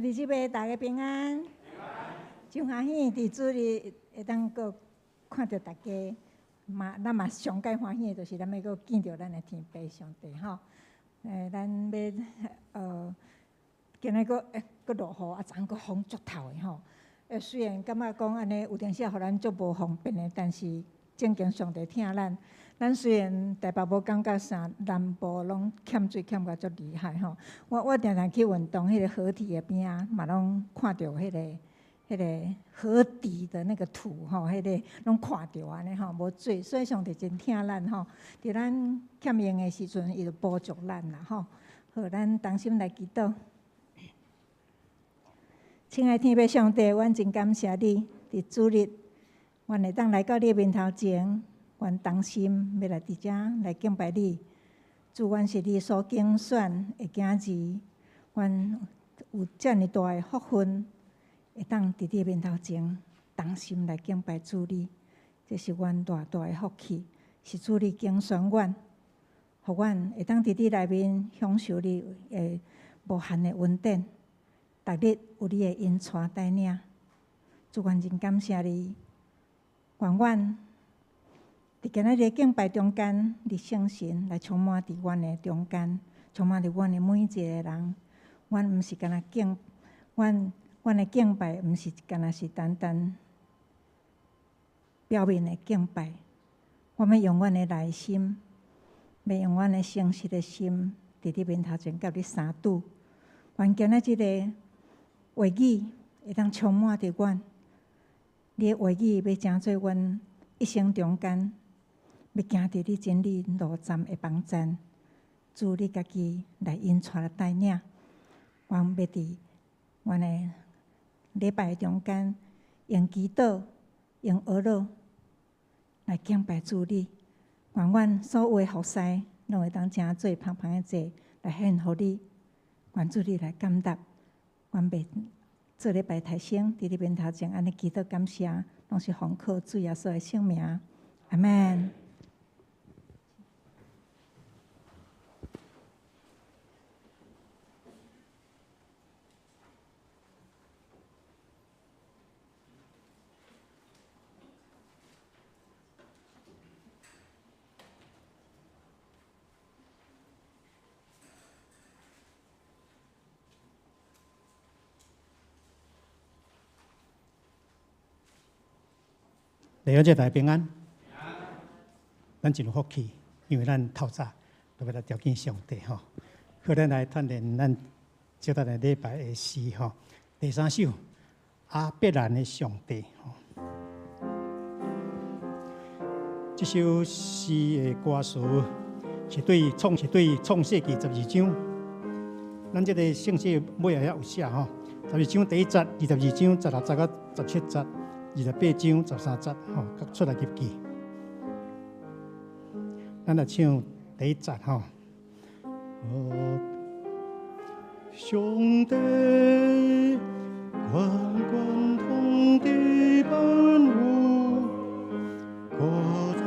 兄弟姊妹，大家平安。真歡喜佇主日會當閣看著大家，嘛咱嘛上蓋歡喜的，就是咱欲閣見著咱的天父上帝吼。咱欲今仔閣閣落雨，啊，昨昏閣風足透的吼。雖然感覺講按呢有當時予咱足無方便的，但是正經上帝疼咱。咱雖然台北無感覺啥，南部攏欠水欠甲足厲害吼。我定定去運動，彼個河堤的邊仔嘛攏看著彼個河底的那個土吼，彼個攏看著按呢吼，無水，所以上帝真疼咱吼。佇咱欠用的時陣，伊就補足咱啦吼。好，咱同心來祈禱。親愛天父上帝，阮真感謝你，佇主日，阮會當來到你面頭前，阮同心欲來佇遮來敬拜你。主，阮是你所揀選的囝兒，阮有遮爾大的福分，會當佇你面頭前同心來敬拜主你，這是阮偌大的福氣，是主你揀選阮，予阮會當佇你內面享受你的無限的恩典。逐日有你的引帶帶領，主，阮真感謝你。願阮佇今仔日敬拜中間，你聖神來充滿佇阮的中間，充滿佇阮的每一個人。阮毋是干焦敬，阮的敬拜毋是干焦是單單表面的敬拜。我欲用阮的內心，欲用阮的誠實的心，佇你面頭前佮你相拄。願今仔這个話語會當充滿佇阮，你的話語欲成做阮一生中間，欲行佇你真理路站的幫贊。主你家己來引帶帶領，阮欲佇阮的禮拜中間，用祈禱、用哀禱來敬拜主你。願阮所有的服侍，攏會當成做芳芳的祭來獻予你。願主你來感答，阮欲做禮拜提升，佇你面頭前按呢祈禱感謝，攏是奉靠主耶穌的聖名，阿們。弟兄姊妹平安，咱真有福氣，因為咱透早就欲來朝見上帝吼。好，咱來鍛鍊咱這禮禮拜的詩吼。第三首，亞伯蘭的上帝吼。這首詩的歌詞是對創世記十二章。咱這個聖經尾仔遐有寫吼，十二章第一節、22章16節到17節。28章13節，吼，佮出埃及記。咱來唱第一節，吼。上帝，懸懸統治萬有，閣在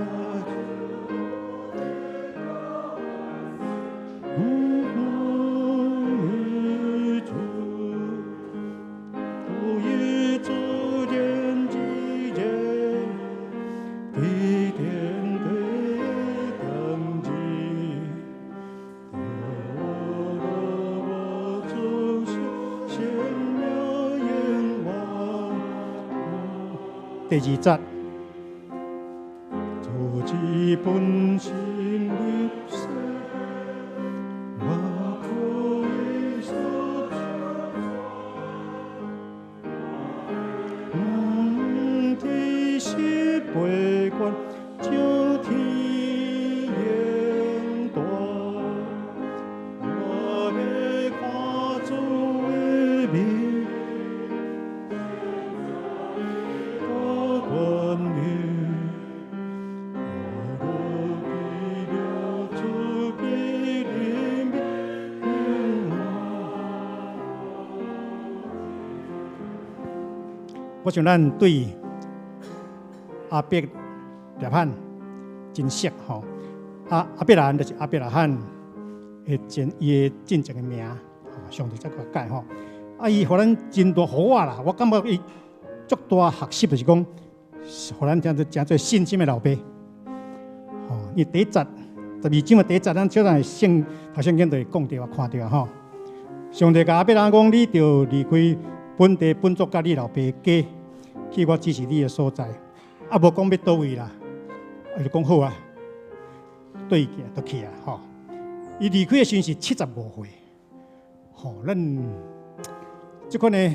宇宙，獨一自然之間，地天地當機，我祖先顯明眼望。第二節，主之本性立世，我可以說，天時八關將天眼大，我欲看主的面，高冠冕，我若記了主的憐憫。我想咱對亞伯拉罕真熟吼，亞伯蘭就是亞伯拉罕的前伊的真正的名，上帝才共改吼。啊，伊予咱真大予我啦，我感覺伊足大學習就是講，予咱誠做誠做信心的老爸。吼，伊第一節12章的第一節，咱小等聖讀聖經就會講著啊，看著啊吼。上帝共亞伯拉罕講：你著離開本地本族佮你老爸家，去我指示你的所在。啊，無講欲佗位啦，伊就講好啊，對行就去啊，吼。伊離開的時陣是75歲，吼，咱這款的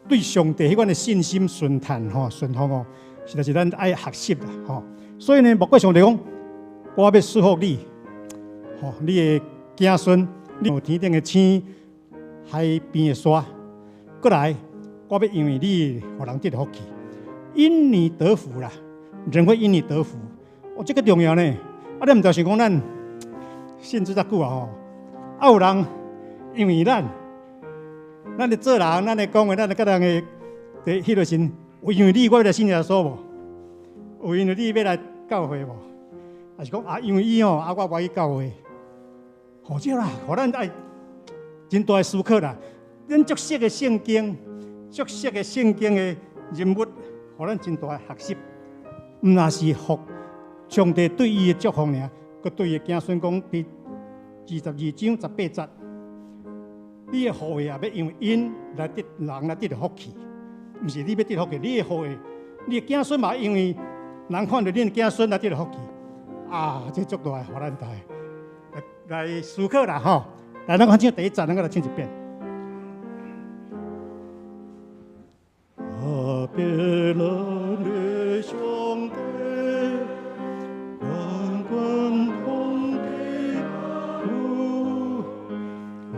對上帝彼款的信心順嘆吼順服哦，實在是咱愛學習啦，吼。所以呢，莫怪上帝講，我欲賜福你，吼，你的子孫，你有天頂的星，海邊的沙，閣來，我欲因為你，予人得福氣，因你得福啦，人會因你得福，哦，這個重要呢。啊，你毋知想講咱信主遮久啊吼，啊有人因為咱，咱咧做人，咱咧講話，咱咧佮人的佇彼個時陣，有因為你我欲來信耶穌無？有因為你欲來教會無？還是講啊，因為伊吼，啊我無愛去教會，好少啦，予咱愛真大的思考啦。咱足熟的聖經，足熟的聖經的人物，予咱真大的學習。毋若是福上帝對伊的祝福爾，閣對伊的子孫講，佇22章18節，你的後裔也欲因為𪜶來得人來得著福氣，毋是你欲得福氣，你的後裔，你的子孫嘛，因為人看著恁的子孫來得著福氣。啊，這足大的，予咱來來思考啦吼。來，咱看唱第一節，咱閣來唱一遍。亞伯蘭的上帝，萬軍統的主，我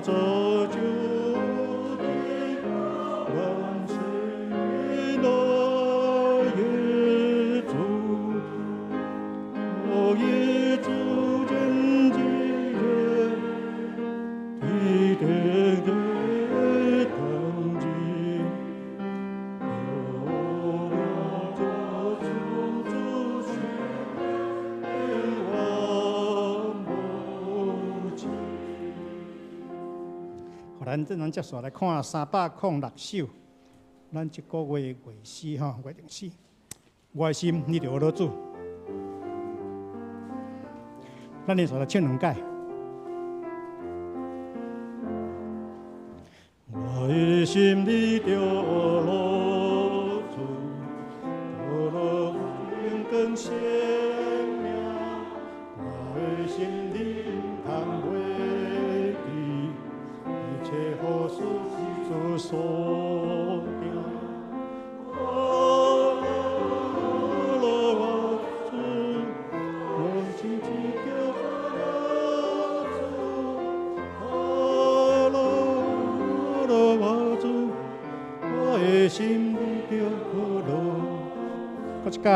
造就的萬世的那耶主，我耶主真基業，地的的等級。我主主是萬不及。予咱這咱接續來看306首，咱這個月月詩吼，月靈詩。我的心，你著學做主。咱連續來唱兩擺。我的心，你著學做主，得樂永更鮮明。我的心，你毋通袂記，一切好事是主所定。我樂我主，我心只叫主，我樂樂我主，我的心你著學做。閣一擺，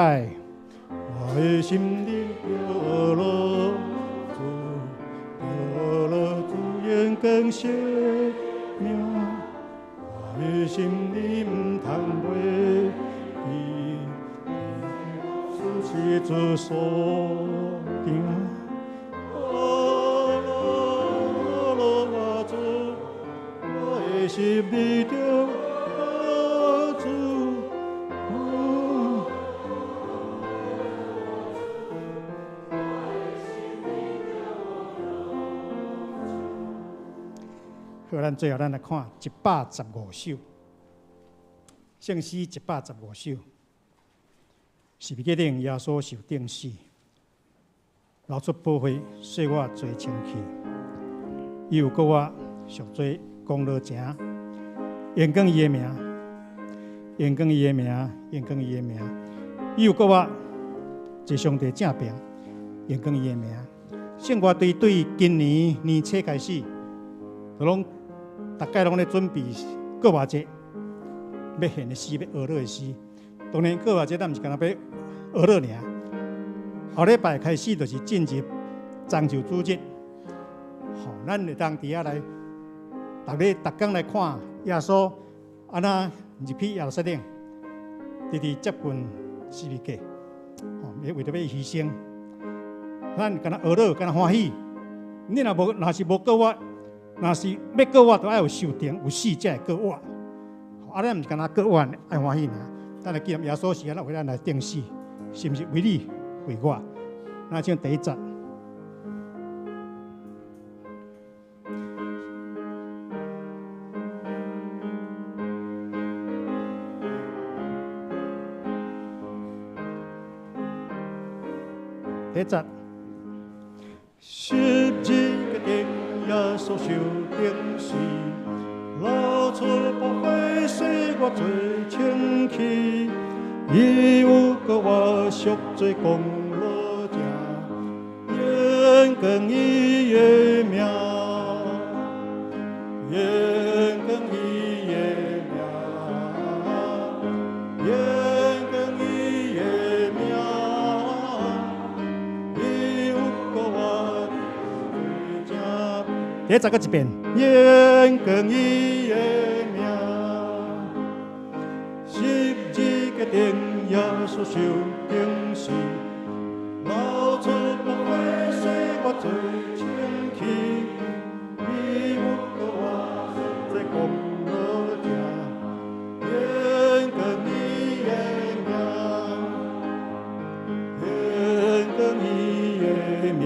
我的心你著學主，得樂主永更鮮明。我的心你毋通袂記，事是主所定。我樂樂我主，我的心你著學主。好，咱最後咱來看115首，聖詩115首，十字架頂耶穌受釘死，流出寶血，洗我罪清去。伊有閣我贖罪功勞成，榮光伊的名，榮光伊的名，榮光伊的名。伊有閣我坐上帝正爿，榮光伊的名。聖樂隊對今年年初開始，就攏逐擺攏咧準備復活節欲獻的詩，欲學樂的詩。當然，復活節咱毋是干焦欲學樂爾。後禮拜開始就是進入棕樹主日，吼，咱會當佇遐來，逐日逐工來看耶穌按怎入去耶路撒冷，直直接近十字架，吼，為著欲犧牲，咱敢若學樂，敢若歡喜。你若無，若是無閣我若是欲過活，就愛有受釘，有死才會過活。啊，咱毋是干焦過活愛歡喜爾。咱來記得耶穌是按怎為咱來釘死，是毋是為你為我？咱唱第一節。第一節。十字架頂耶穌受釘死，流出寶血洗我罪清去，伊有閣我贖罪功勞者，榮光伊的名，榮光伊的名，榮光伊的名，伊有閣我罪正。第一節閣一遍，榮光伊的名，十字架頂耶穌受釘死，流出寶血洗我罪清去，伊有閣我贖罪功勞者，榮光伊的名，榮光伊的名，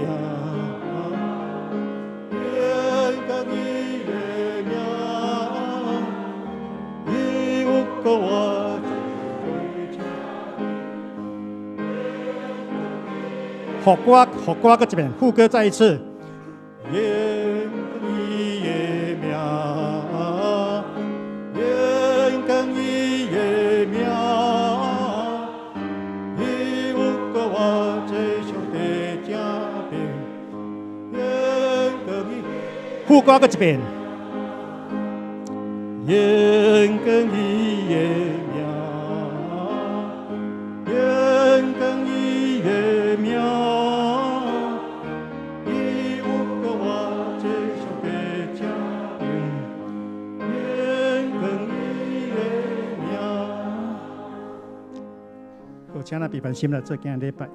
榮光伊的名，伊有閣我罪正。副歌，副歌閣一遍，副歌再一次。榮光伊的名，榮光伊的名，伊有閣我這上帝正平，榮光伊。副歌閣一遍。榮光伊的名，榮光伊的名，伊有閣我這上帝正平，榮光伊的名。好，請咱閉辦心來做今日禮拜。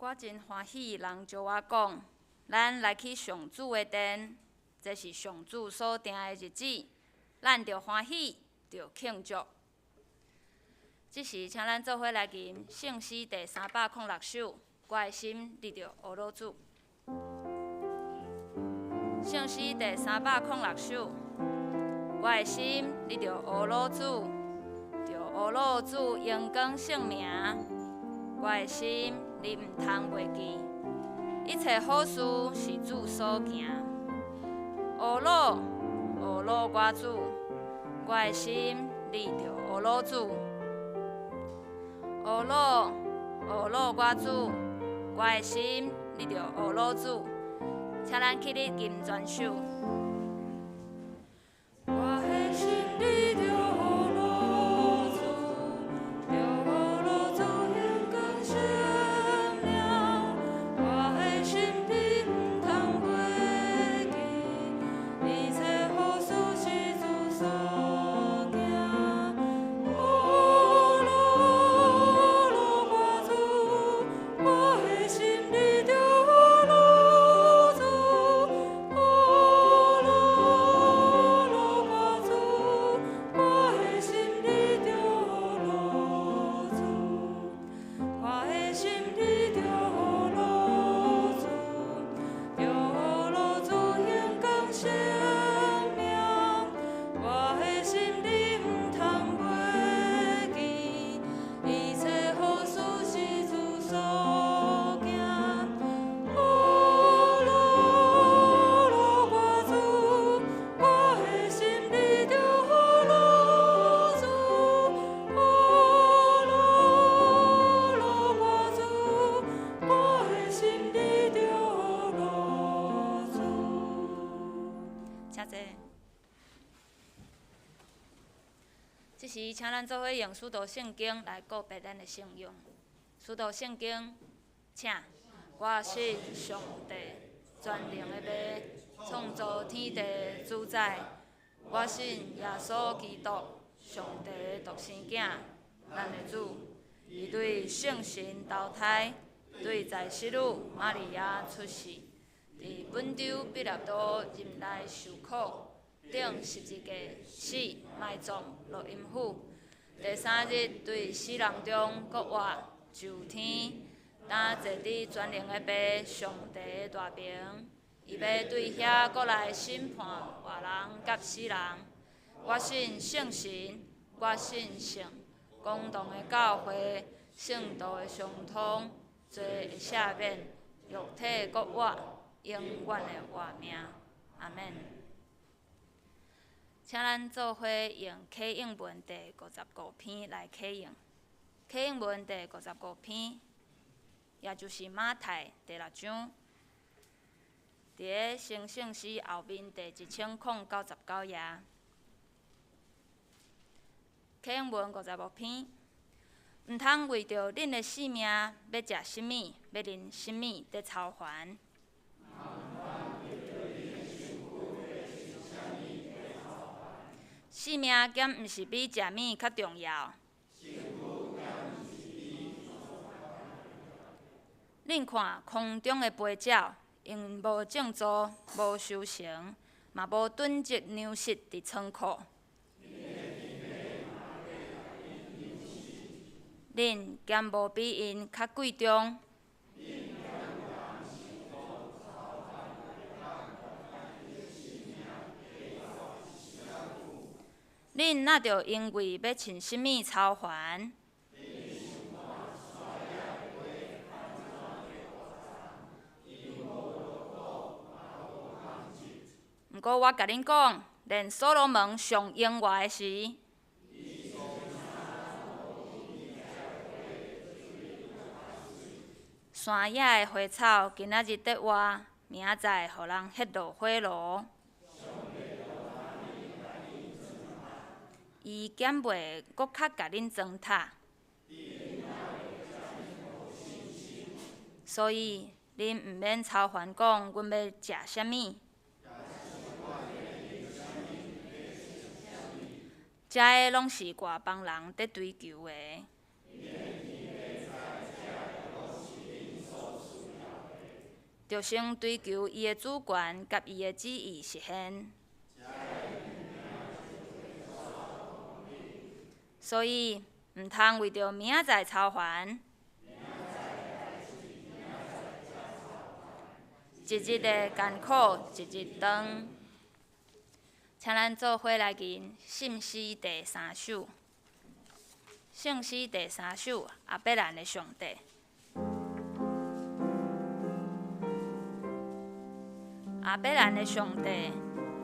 我真歡喜人招我講，咱來去上主的殿，這是上主所定的日子，咱著歡喜，著慶祝。這時，請咱做伙來吟聖詩第306首，我的心立著呵咾主。聖詩第306首，我的心立著呵咾主，著呵咾主榮光聖名。我的心，你毋通袂記，一切好事是主所行。呵咾，呵咾我主，我的心你著呵咾主。呵咾，呵咾我主，我的心你著呵咾主。請咱起立吟全首。我的心你著呵咾主，著呵咾主榮光聖名。我的心你毋通袂記，一切好事是主所行。呵咾，呵咾我主，我的心你著呵咾主，呵咾，呵咾我主，我的心你著呵咾主，我的心你著呵咾主，著呵咾主榮光聖名。我的心你毋通袂記，一切好事是主所行。呵咾，呵咾我主，我的心你著呵咾主，呵咾，呵咾我主，我的心你著呵咾主。請坐。這時，請咱做伙用使徒聖經來告白咱的信仰。使徒聖經，請。我信上帝，全能的父，創造天地的主宰。我信耶穌基督，上帝的獨生囝，咱的主。伊對聖神投胎，對在洗女瑪利亞出世，佇本丟彼拉多任內受苦，釘十字架，死，埋葬，落陰府。第三日對死人中復活，上天，擔坐佇全能的父上帝的大爿。伊欲對遐閣來審判活人佮死人。我信聖神，我信聖公同的教會，聖徒的相通，罪的赦免，肉體復活，永遠的活命。阿們。請咱做伙用啟應文第55篇來啟應。啟應文第55篇，也就是馬太第六章，佇咧成聖詩後面第1099頁。啟應文55篇，毋通為著恁的性命欲食啥物，欲啉啥物，佇操煩。性命敢毋是比食物較重要？恁看空中的飛鳥，𪜶無種作，無收成，嘛無囤積糧食佇倉庫。恁敢無比𪜶較貴重？恁若著因為欲穿啥物操煩？毋過我共恁講，連所羅門上榮華的時，山野的花草今仔日佇活，明仔載予人彼落火爐。伊敢袂閣較共恁裝塔？所以恁毋免操煩講，阮欲食啥物？這个攏是外邦人佇追求的。著先追求伊的主權佮伊的旨意實現。所以，毋通為著明仔載操煩，一日的艱苦一日長。請咱做伙來吟聖詩第三首。聖詩第三首，亞伯蘭的上帝。亞伯蘭的上帝，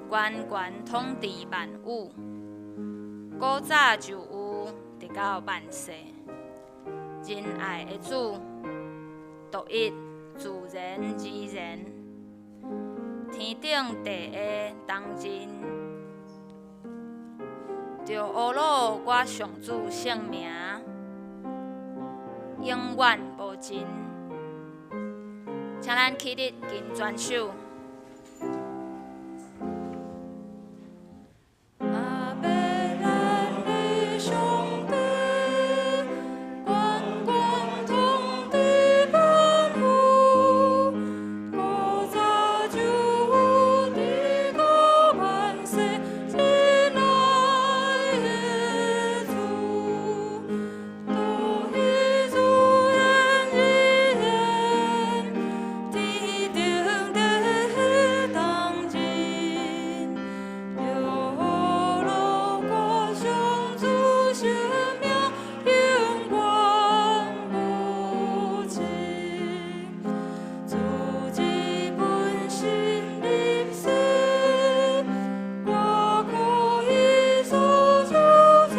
懸懸統治萬有，古早就有，直到萬世。仁愛的主，獨一自然而然，天頂地下同認，著呵咾我上主聖名，永遠無盡。請咱起立吟全首。亞伯蘭的上帝，懸懸統治萬有，古早就有，直到萬世，親愛的主，獨一自然而然，天頂地下同認，著呵咾我上主聖名，永遠無盡。自這本身入世，我可以所求創，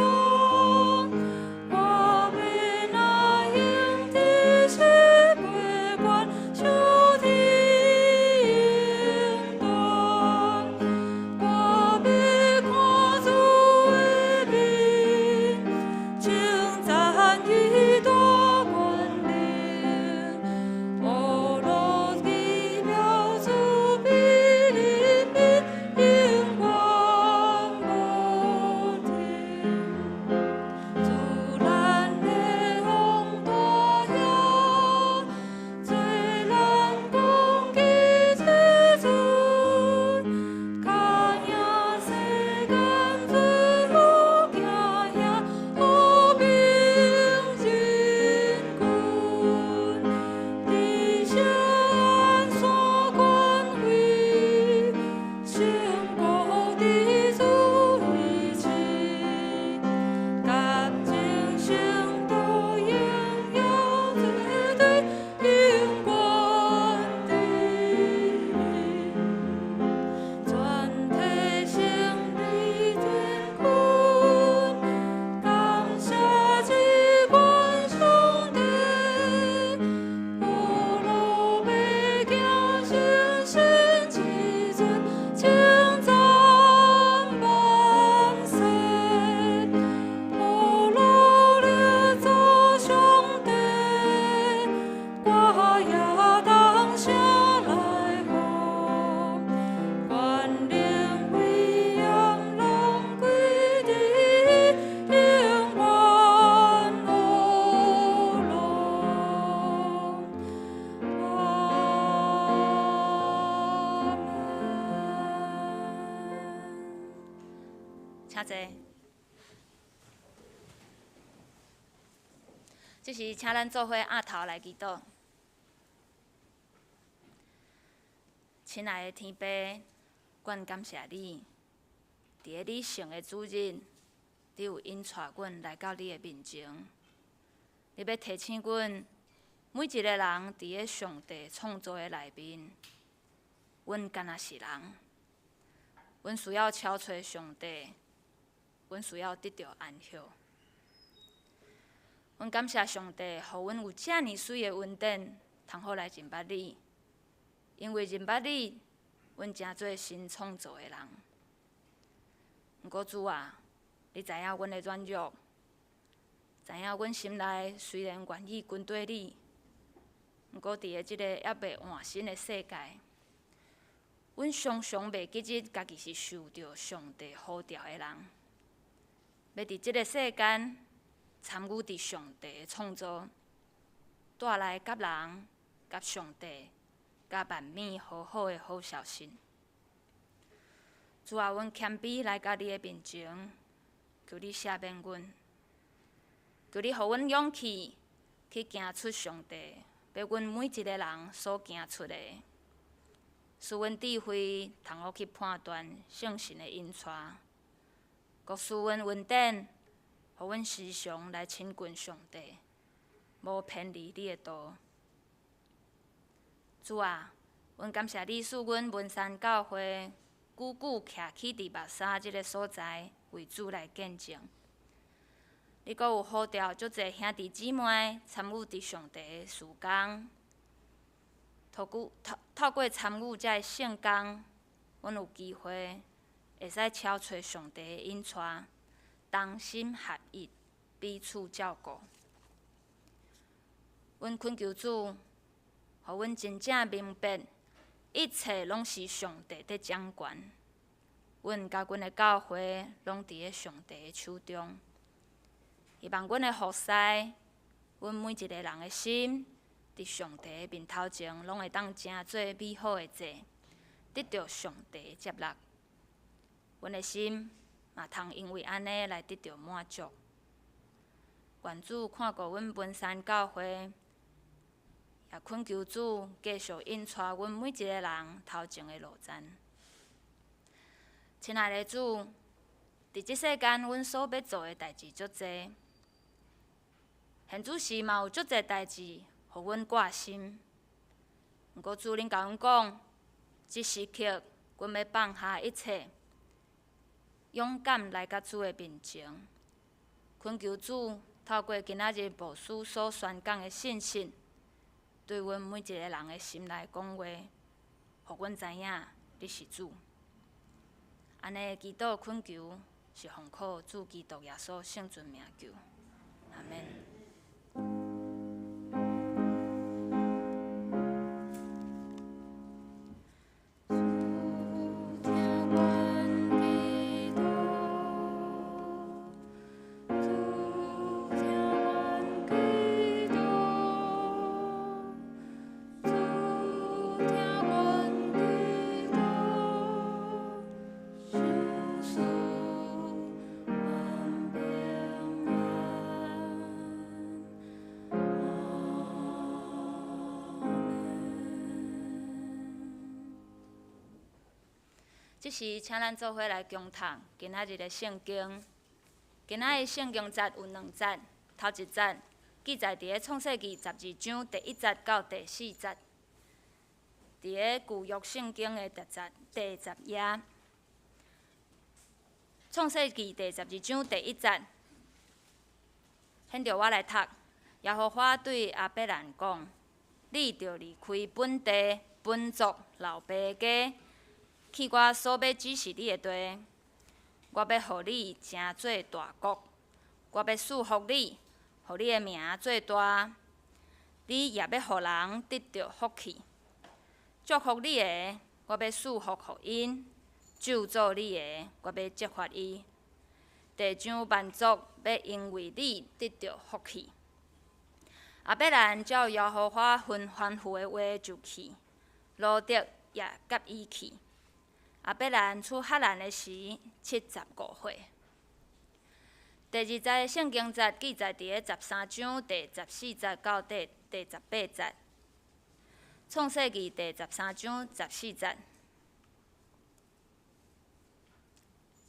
我欲若用知識八關守天端，我欲看主的面，稱讚伊大權能，呵咾奇妙慈悲憐憫，永遠無停。主咱的王大兄，做咱公義之尊，較贏世間罪惡驚嚇和平人君，佇錫安山權威，勝過佇主一切，甲眾生都榮耀絕對永遠得榮。全體勝利天軍，感謝至懸上帝，呵咾欲行成聖之尊，稱讚萬世。呵咾列祖上帝，我也同聲來呼，權能威嚴攏歸佇伊，永遠呵咾。阿們。請坐。這時，請咱做伙徛頭來祈禱。親愛的天父，阮感謝你，佇个你聖的主日，你有引帶阮來到你的面前。你欲提醒阮，每一個人佇个上帝創造的內面，阮敢若是人，阮需要敲揣上帝，阮需要得著安息。阮感謝上帝，予阮有遮爾媠的恩典，通好來認捌你。因為認捌你，阮成做新創造的人。毋過主啊，你知影阮的軟弱，知影阮心內雖然願意跟綴你，毋過佇个這個猶未換新的世界，阮常常袂記得家己是受著上帝呼召的人，欲佇這个世間參與佇上帝的創造，帶來佮人、佮上帝佮万民和好的好消息。主啊，阮谦卑来到你的面前，求你赦免阮，求你予阮勇气去行出上帝欲阮每一个人所行出的，赐阮智慧，通好去判断圣神的引带，阁赐阮恩典，予阮时常来亲近上帝，无偏离你的道。主啊，阮感谢你赐阮文山教会久久徛起伫目沙这个所在，为主来见证。你阁有呼召足济兄弟姊妹参与伫上帝的事工，透过参与这个圣工，阮有机会会使超揣上帝的引带，同心合一，彼此照顾。阮恳求主，予阮真正明白，一切拢是上帝伫掌权。阮佮阮的教会拢伫咧上帝的手中。希望阮的服侍，阮每一个人的心，伫上帝的面头前，拢会当成做美好的祭，得著上帝的接纳。阮的心嘛通因为按呢来得著满足。愿主看顾阮文山教会，也恳求主继续引带阮每一个人头前的路程。亲爱的主，伫这世间，阮所欲做的代志足济，现此时嘛有足济代志，予阮挂心。毋过主，恁共阮讲，这时刻，阮欲放下一切，勇敢来到主的面前，恳求主透过今仔日牧师所宣讲的信息，对阮每一个人的心内讲话，予阮知影你是主。按呢祈祷恳求，是奉靠主基督耶稣圣尊名求，阿们。主听阮祈祷，主听阮祈祷，主听阮祈祷，相思万平安，阿们。这时，请咱做伙来共读今仔日的圣经。今仔日圣经节有两节，头一节记载伫咧创世记十二章第一节到第四节，伫咧旧约圣经的第十页。创世记第十二章第一节，现在我来读。耶和华对亚伯兰讲：你著离开本地、本族、老爸家，去我所欲指示你的地。我欲予你成做大国，我欲赐福你，予你的名做大。你也欲予人得著福气。祝福你的，我欲赐福予𪜶；咒诅你的，我欲责罚伊。地上万族欲因为你得著福气。亚伯兰照耶和华吩咐的话就去，罗得也佮伊去。亚伯兰出哈兰的时，75岁。第二节圣经节记载伫咧十三章第十四节到第十八节。创世记第十三章十四节，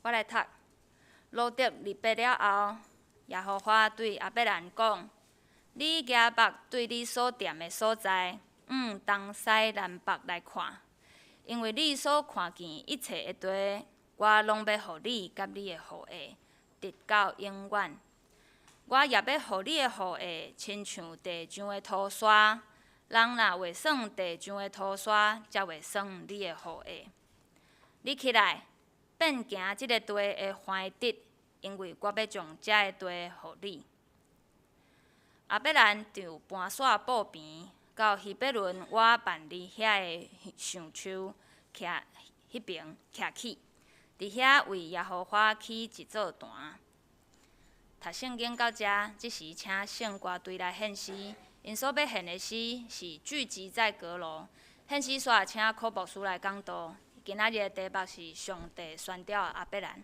我来读。罗得离别了后，耶和华对亚伯兰讲：你举目对你所踮的所在，往东西南北来看，因为你所看见一切的地，我拢欲予你佮你的后裔，直到永远。我也欲予你的后裔，亲像地上的土沙，人若会算地上的土沙，才会算你的后裔。你起来，遍行这个地的宽直，因为我欲将这个地予你。亚伯兰就搬煞布棚，到希伯仑倚万利遐的橡树徛彼边徛起，伫遐为耶和华起一座坛。读圣经到遮，这时请圣歌队来献诗。𪜶所欲献的诗是聚集在阁楼，现时煞请柯牧师来讲道。今仔日的题目是上帝宣召亚伯兰。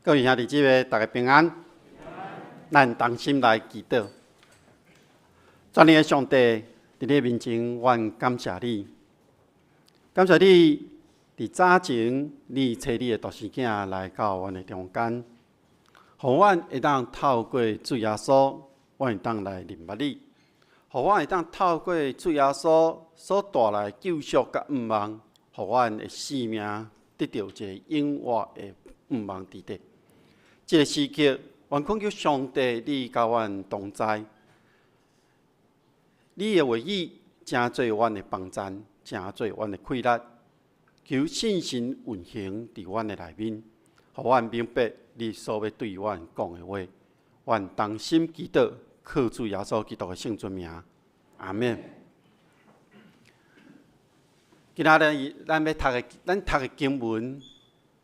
各位兄弟姊妹，大家平安。咱同心来祈祷。全能的上帝，伫你面前，阮感谢你，感谢你伫早前，你差你的独生囝来到阮的中间，予阮会当透过主耶稣，阮会当来认捌你，予阮会当透过主耶稣所带来救赎佮盼望，予阮的生命得著一个永活的盼望佇底。這个時刻，阮懇求上帝，你佮阮同在，你的話語成做阮的幫贊，成做阮的氣力，求聖神運行佇阮的內面，予阮明白你所欲對阮講的話。阮同心祈禱，靠主耶穌基督的聖尊名，阿們。今仔日咱欲讀的，咱讀的經文，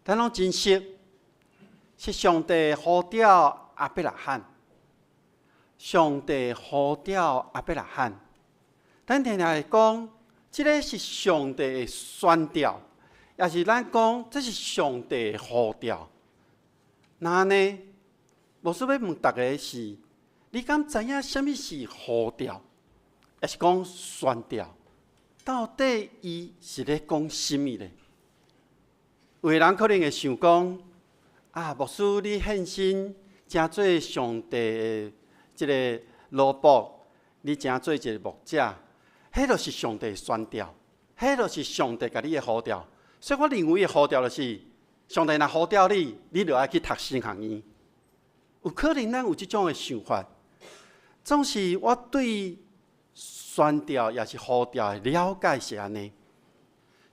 咱攏真熟，是上帝呼召亞伯拉罕。上帝呼召亞伯拉罕，咱定定會講，這个是上帝的宣召，抑是咱講這是上帝的呼召。那呢，牧師欲問大家是，你敢知影啥物是呼召，抑是講宣召？到底伊是咧講啥物咧？有的人可能會想講，啊，牧師你獻身成做上帝的這个奴僕，你成做一个牧者，彼就是上帝宣召，彼就是上帝共你的呼召。所以我認為的呼召就是，上帝若呼召你，你就愛去讀神學院。有可能咱有這種的想法，總是我對宣召抑是呼召的了解是按呢，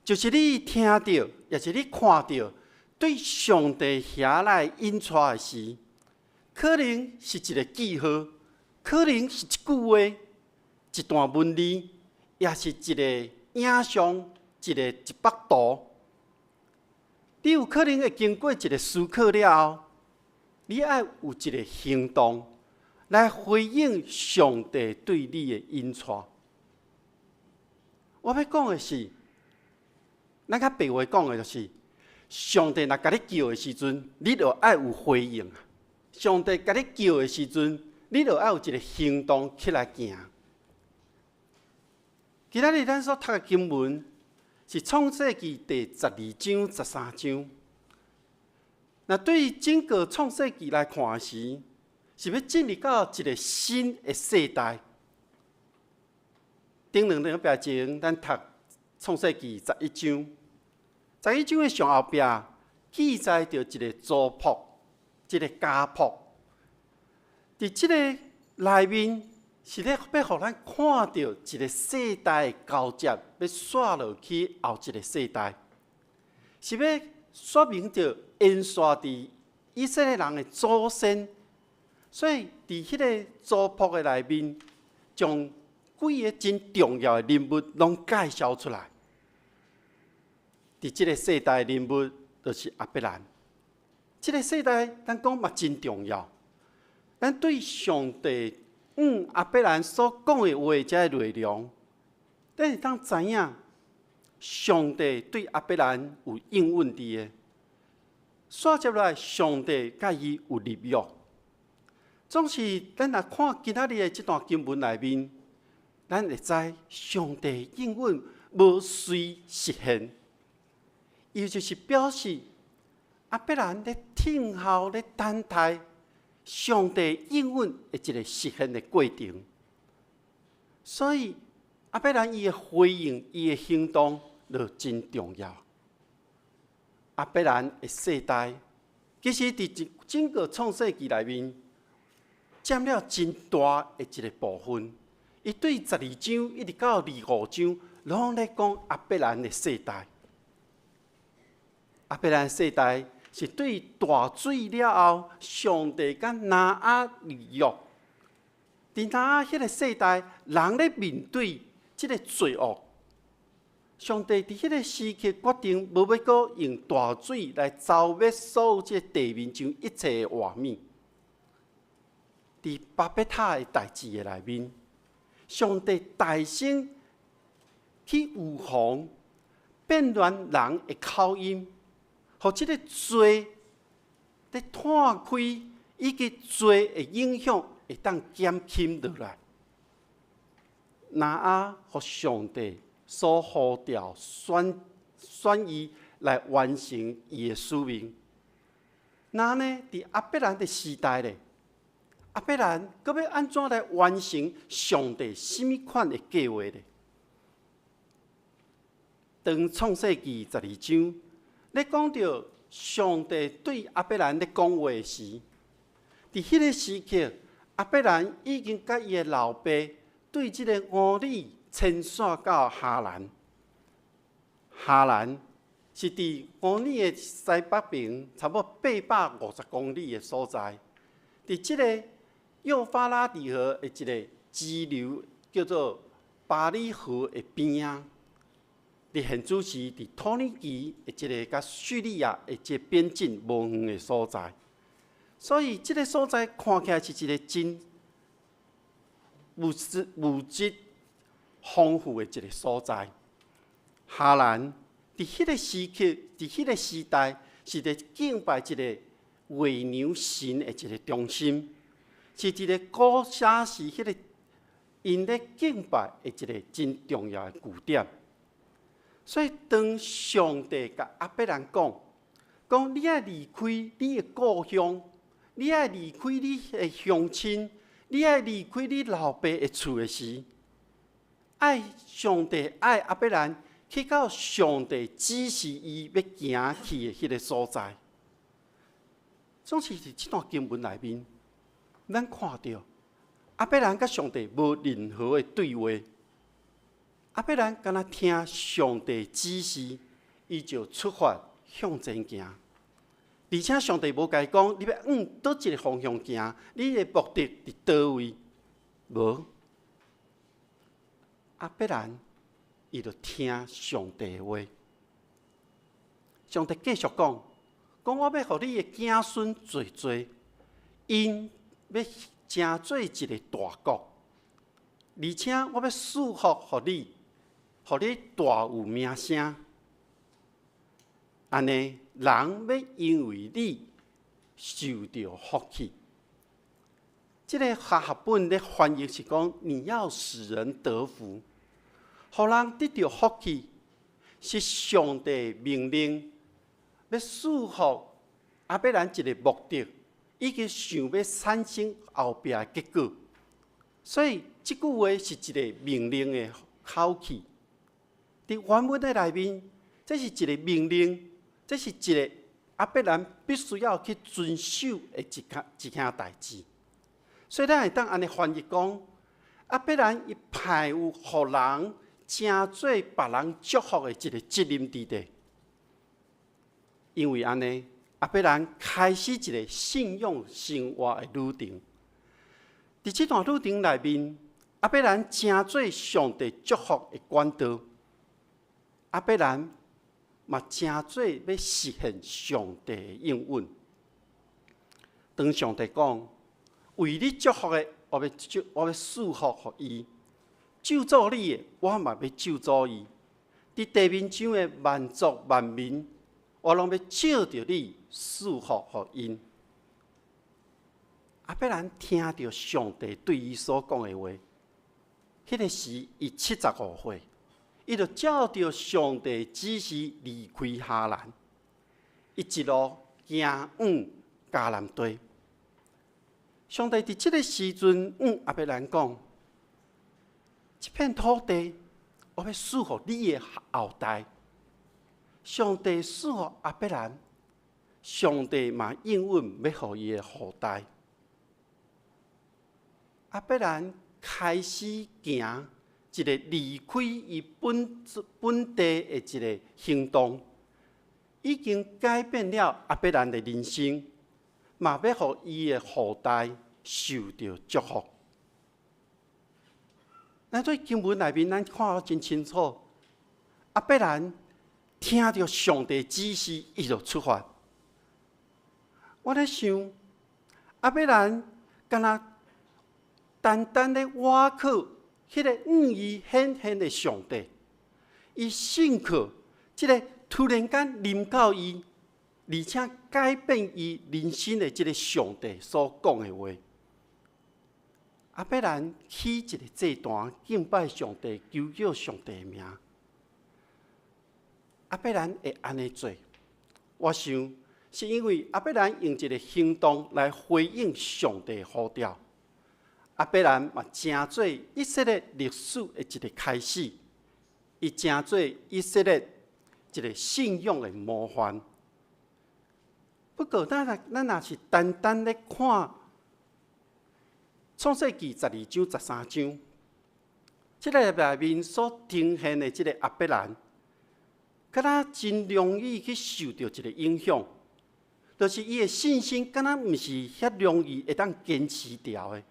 就是你聽著，抑是你看著，對上帝遐來引帶的時，可能是一个記號，可能是一句話，一段文字，抑是一个影像，一幅圖。你有可能會經過一个思考了後，你愛有一个行動來回應上帝對你的引帶。我欲講的是，咱較白話講的就是，上帝若共你叫的時陣，你就愛有回應。上帝共你叫的時陣，你就愛有一个行動起來行。今仔日咱所讀的經文是創世記第12章、13章。若對整個創世記來看時，是欲進入到一个新的世代。頂兩禮拜前，咱讀創世記十一章，十一章的上後壁記載著一个族譜，一个家譜。佇這个內面，是咧欲予咱看著一个世代的交接，欲紲落去後一个世代，是欲說明著延續佇以色列人的祖先。所以，佇彼个族譜的內面，將幾个真重要的人物攏介紹出來。佇這个世代的人物，就是亞伯蘭。這个世代，咱講嘛真重要。咱對上帝向亞伯蘭所講的話，這个內容，咱會當知影，上帝對亞伯蘭有應允佇的。煞接落來，上帝佮伊有立約。總是咱若看今仔日的這段經文內面，咱會知上帝應允無隨實現，伊就是表示亞伯蘭咧等候、咧等待上帝應允的一个實現的過程。所以亞伯蘭伊的回應、伊的行動就真重要。亞伯蘭的世代，其實佇整個創世記內面，佔了真大的一个部分。伊對12章一直到25章，攏咧講亞伯蘭的世代。亞伯蘭世代是對大水了後，上帝佮挪亞立約。佇挪亞彼个世代，人咧面對這个罪惡，上帝佇彼个時刻決定，無欲閣用大水來剿滅所有這个地面上一切的活物。佇巴別塔的代誌的內面，上帝大聲去預防變亂人的口音，予這个罪咧湠開，以及罪的影響會當減輕落來。挪亞予上帝所呼召選伊來完成伊的使命。那呢，佇亞伯蘭的時代咧，亞伯蘭閣欲按怎來完成上帝啥物款的計畫咧？當創世記12章，咧講著上帝對亞伯蘭咧講話時，佇彼个時刻，亞伯蘭已經佮伊的老爸對這個烏爾遷徙到哈蘭。哈蘭是佇烏爾的西北邊，差不多850公里的所在。佇這个幼發拉底河的一个支流叫做巴里河的邊仔。佇現此時，佇土耳其的這个佮敘利亞的這个邊境無遠的所在。所以，這个所在看起來是一个真物質豐富的一个所在。哈蘭佇彼个時刻，佇彼个時代，是佇敬拜一個月娘神的一个中心，是一个古早時彼个𪜶咧敬拜的一个真重要的據點。所以，當上帝共亞伯蘭講，講你愛離開你的故鄉，你愛離開你的鄉親，你愛離開你老爸的厝的時，愛上帝愛亞伯蘭去到上帝指示伊欲行去的彼个所在。總是佇這段經文內面，咱看著亞伯蘭佮上帝無任何的對話。亞伯蘭干焦聽上帝指示，伊就出發向前行。而且上帝無共伊講，你欲往佗一个方向行，你的目的佇佗位？無。亞伯蘭伊就聽上帝的話。上帝繼續講，講我欲予你的子孫濟濟，𪜶欲成做一个大國，而且我欲賜福予你，予你大有名聲。按呢，人欲因為你受著福氣。這个和合本咧翻譯是講，你要使人得福，予人得著福氣，是上帝命令欲賜福亞伯蘭一個目的，以及想欲產生後壁的結果。所以這句話是一个命令的口氣。佇原文的內面，這是一个命令，這是一个亞伯蘭必須要去遵守的一項代誌。所以咱會當按呢翻譯講，亞伯蘭伊盼有予人成做別人祝福的一个責任佇底。因為按呢，亞伯蘭開始一个信仰生活的旅程。佇這段旅程內面，亞伯蘭成做上帝祝福的管道。亞伯蘭嘛成做欲實現上帝的應允。當上帝講，為你祝福的，我欲賜福予伊；咒詛你的，我嘛欲咒詛伊。佇地面上的萬族萬民，我攏欲藉著你賜福予𪜶。亞伯蘭聽著上帝對伊所講的話，彼个時伊75歲，伊就照著上帝指示離開哈蘭，伊一路行往迦南地。上帝佇這个時陣，向亞伯蘭講：這片土地，我欲賜予你的後代。上帝賜予亞伯蘭，上帝嘛應允欲予伊的後代。亞伯蘭開始行一个離開伊本地的一个行動，已經改變了亞伯蘭的人生，嘛欲予伊的後代受著祝福。咱對經文內面，咱看得真清楚。亞伯蘭聽著上帝指示，伊就出發。我咧想，亞伯蘭敢若單單咧倚靠彼个向伊顯現的上帝，伊信靠這个突然間臨到伊，而且改變伊人生的這个上帝所講的話。亞伯蘭起一个祭壇敬拜上帝，求叫上帝的名。亞伯蘭會按呢做，我想是因為亞伯蘭用一个行動來回應上帝呼召。亞伯蘭嘛成做以色列歷史的一个開始，伊成做以色列一个信仰的模範。不過，咱若是單單咧看創世記12章、13章，這个內面所呈現的這个亞伯蘭，敢若真容易去受著一个影響，就是伊的信心敢若毋是遐容易會當堅持牢的。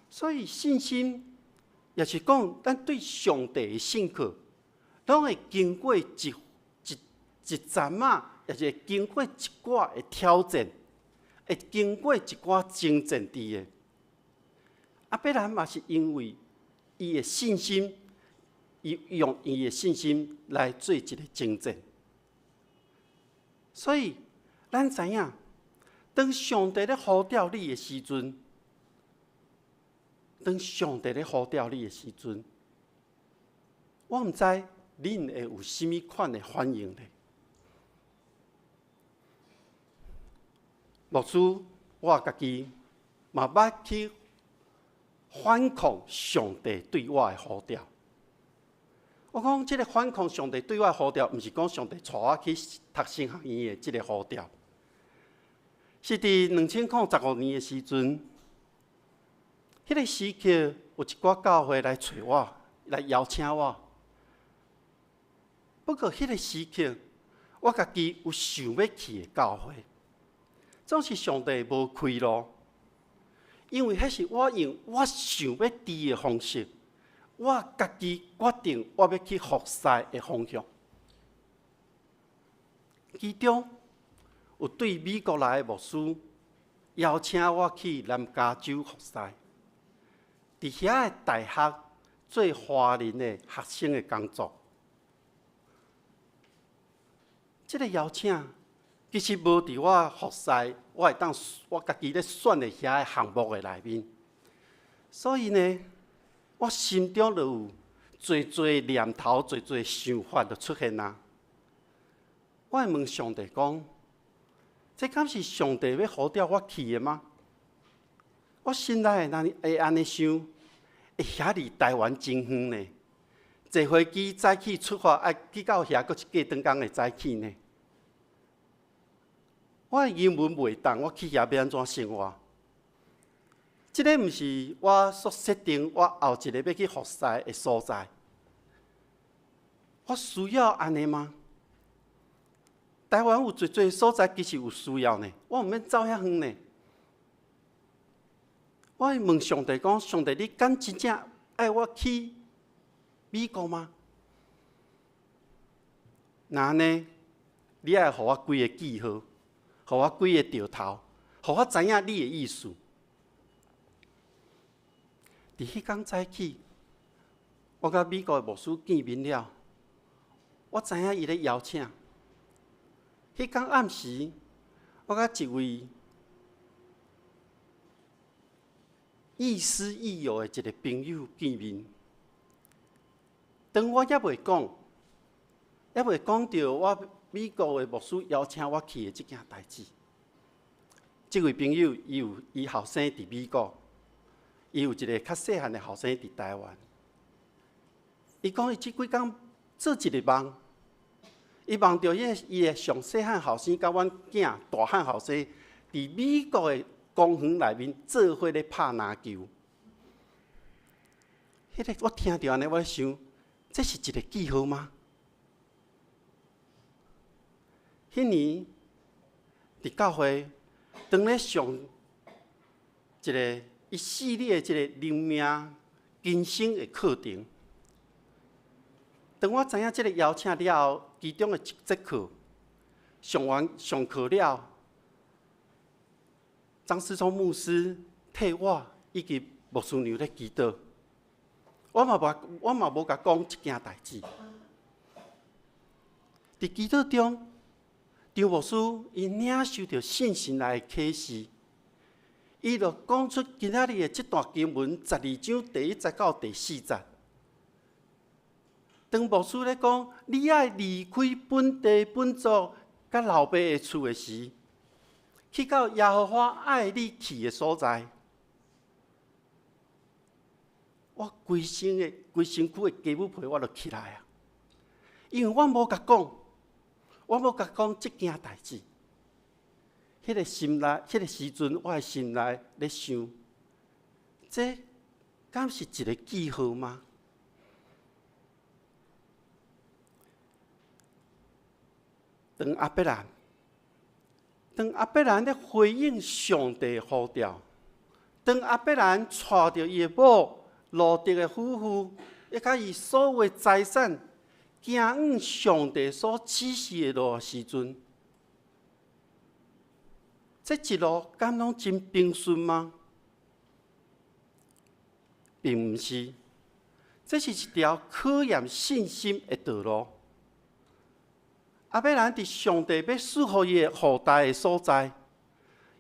所以信心，也是講咱對上帝的信靠，攏會經過一陣仔，也是會經過一寡的挑戰，會經過一寡爭戰佇的。亞伯蘭嘛是因為伊的信心，伊用伊的信心來做一个爭戰。所以，咱知影，當上帝咧呼召你的時陣，當上帝咧呼召你的時陣，我毋知恁會有啥物款的反應咧。牧師，我家己嘛捌去反抗上帝對我的呼召。我講這个反抗上帝對我的呼召，毋是講上帝帶我去讀神學院的這个呼召，是佇2015年的時陣，彼个時刻有一寡教會來揣我，來邀請我。不過彼个時刻，我家己有想欲去的教會，總是上帝無開路，因為彼是我用我想欲佇的方式，我家己決定我欲去服侍的方向。其中有對美國來的牧師邀請我去南加州服侍，佇遐的大學做華人的學生的工作。這个邀請其實無佇我服侍，我會當我家己咧選的遐个項目的內面，所以呢，我心中就有濟濟念頭、濟濟想法就出現啊。我會問上帝講：這敢是上帝欲呼召我去的嗎？我心內會按呢想，欸，遐離台灣真遠呢。坐飛機早起出發，愛去到遐，閣是過轉工的早起呢。我的英文袂當，我去遐欲按怎生活？這个毋是我所設定，我後一個欲去服侍的所在。我需要按呢嗎？台灣有濟濟所在，其實有需要呢。我毋免走遐遠呢。我會問上帝講：上帝，你敢真正愛我去美國嗎？若按呢，你愛予我幾个記號，予我幾个著頭，予我知影你的意思。佇彼工早起，我佮美國的牧師見面了，我知影伊咧邀請。彼工暗時，我佮一位亦師亦友的一个朋友見面。當我猶未講著我美國的牧師邀請我去的這件代誌，這位朋友伊有伊後生佇美國，伊有一个較細漢的後生佇台灣。伊講伊這幾工做一个夢，伊夢著伊的上細漢後生佮阮囝大漢後生佇美國的公園內面做伙咧拍籃球。彼个我聽著按呢，我咧想，這是一个記號嗎？彼年佇教會，當咧上一个一系列的這个靈命更新的課程，當我知影這个邀請了後，其中的一節課上完上課了，張思聰牧師替我以及牧師娘咧祈禱，我嘛無共講這件代誌。佇祈禱中，張牧師伊領受著聖神來的啟示，伊就講出今仔日的這段經文12章第1節到第4節。當牧師咧講，你愛離開本地本族佮老爸的厝的時，去到耶和華愛你去的所在，我規身的規身軀的雞母皮我就起來啊！因為我無共講，我無共講這件代誌。彼個心內，彼個時陣，我的心內咧想，這敢是一個記號嗎？當亞伯蘭，當亞伯蘭咧回應上帝呼召，當亞伯蘭帶著伊的某羅得的夫婦，以及伊所有的財產，行往上帝所指示的路的時陣，這一路敢攏真平順嗎？並毋是，這是一條考驗信心的道路。亞伯蘭佇上帝欲賜予伊的後代的所在，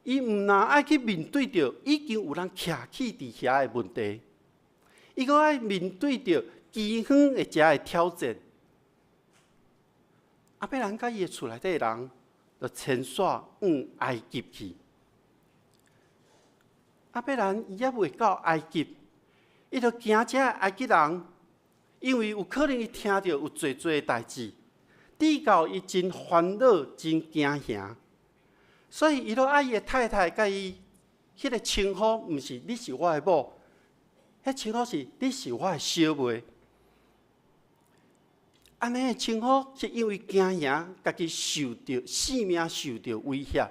伊毋但愛去面對著已經有人徛起佇遐的問題，伊閣愛面對著饑荒的遮的挑戰。亞伯蘭佮伊的厝內底人，就遷徙往埃及去。亞伯蘭伊猶未到埃及，伊就驚遮埃及人，因為有可能伊聽著有濟濟的代誌，至到伊真煩惱、真驚嚇，所以伊就愛伊的太太佮伊彼個稱呼，毋是你是我的某，彼稱呼是你是我的小妹。按呢的稱呼是因為驚嚇，家己受著性命受著威脅。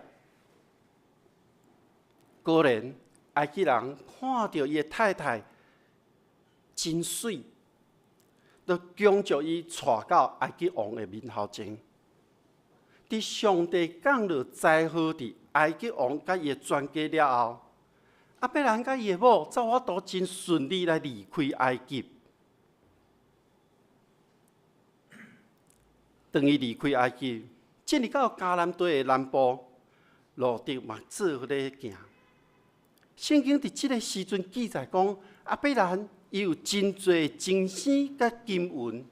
果然，埃及人看著伊的太太真媠，就強迫伊帶到埃及王的面頭前。佇上帝降落災禍佇埃及王佮伊的全家了後，亞伯蘭佮伊的某才有法度真順利來離開埃及。當伊離開埃及，進入到迦南地的南部，羅得嘛做伙咧行。聖經佇這个時陣記載講，亞伯蘭伊有真濟精生佮金銀，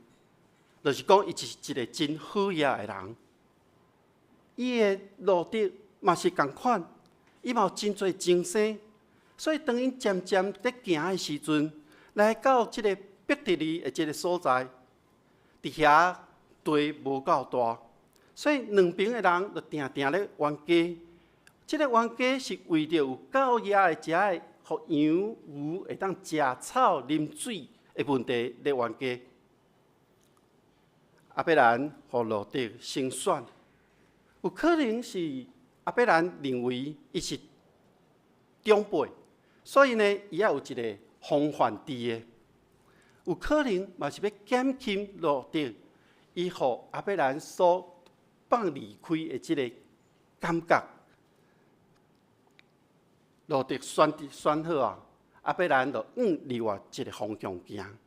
就是講伊是一个真好額的人。伊的羅得嘛是仝款，伊嘛有真濟精生，所以當𪜶漸漸咧行的時陣，來到這个伯特利的這个所在，佇遐地無夠大，所以兩邊的人就定定咧冤家。這个冤家是為著有夠額的遮的，予羊牛會當食草、啉水的問題咧冤家。亞伯蘭予羅得先選，有可能是亞伯蘭認為伊是長輩，所以呢，伊也有一个風範佇的。有可能嘛是欲減輕羅得伊予亞伯蘭所放離開的這个感覺。羅得選選好啊，亞伯蘭就往另外一个方向行。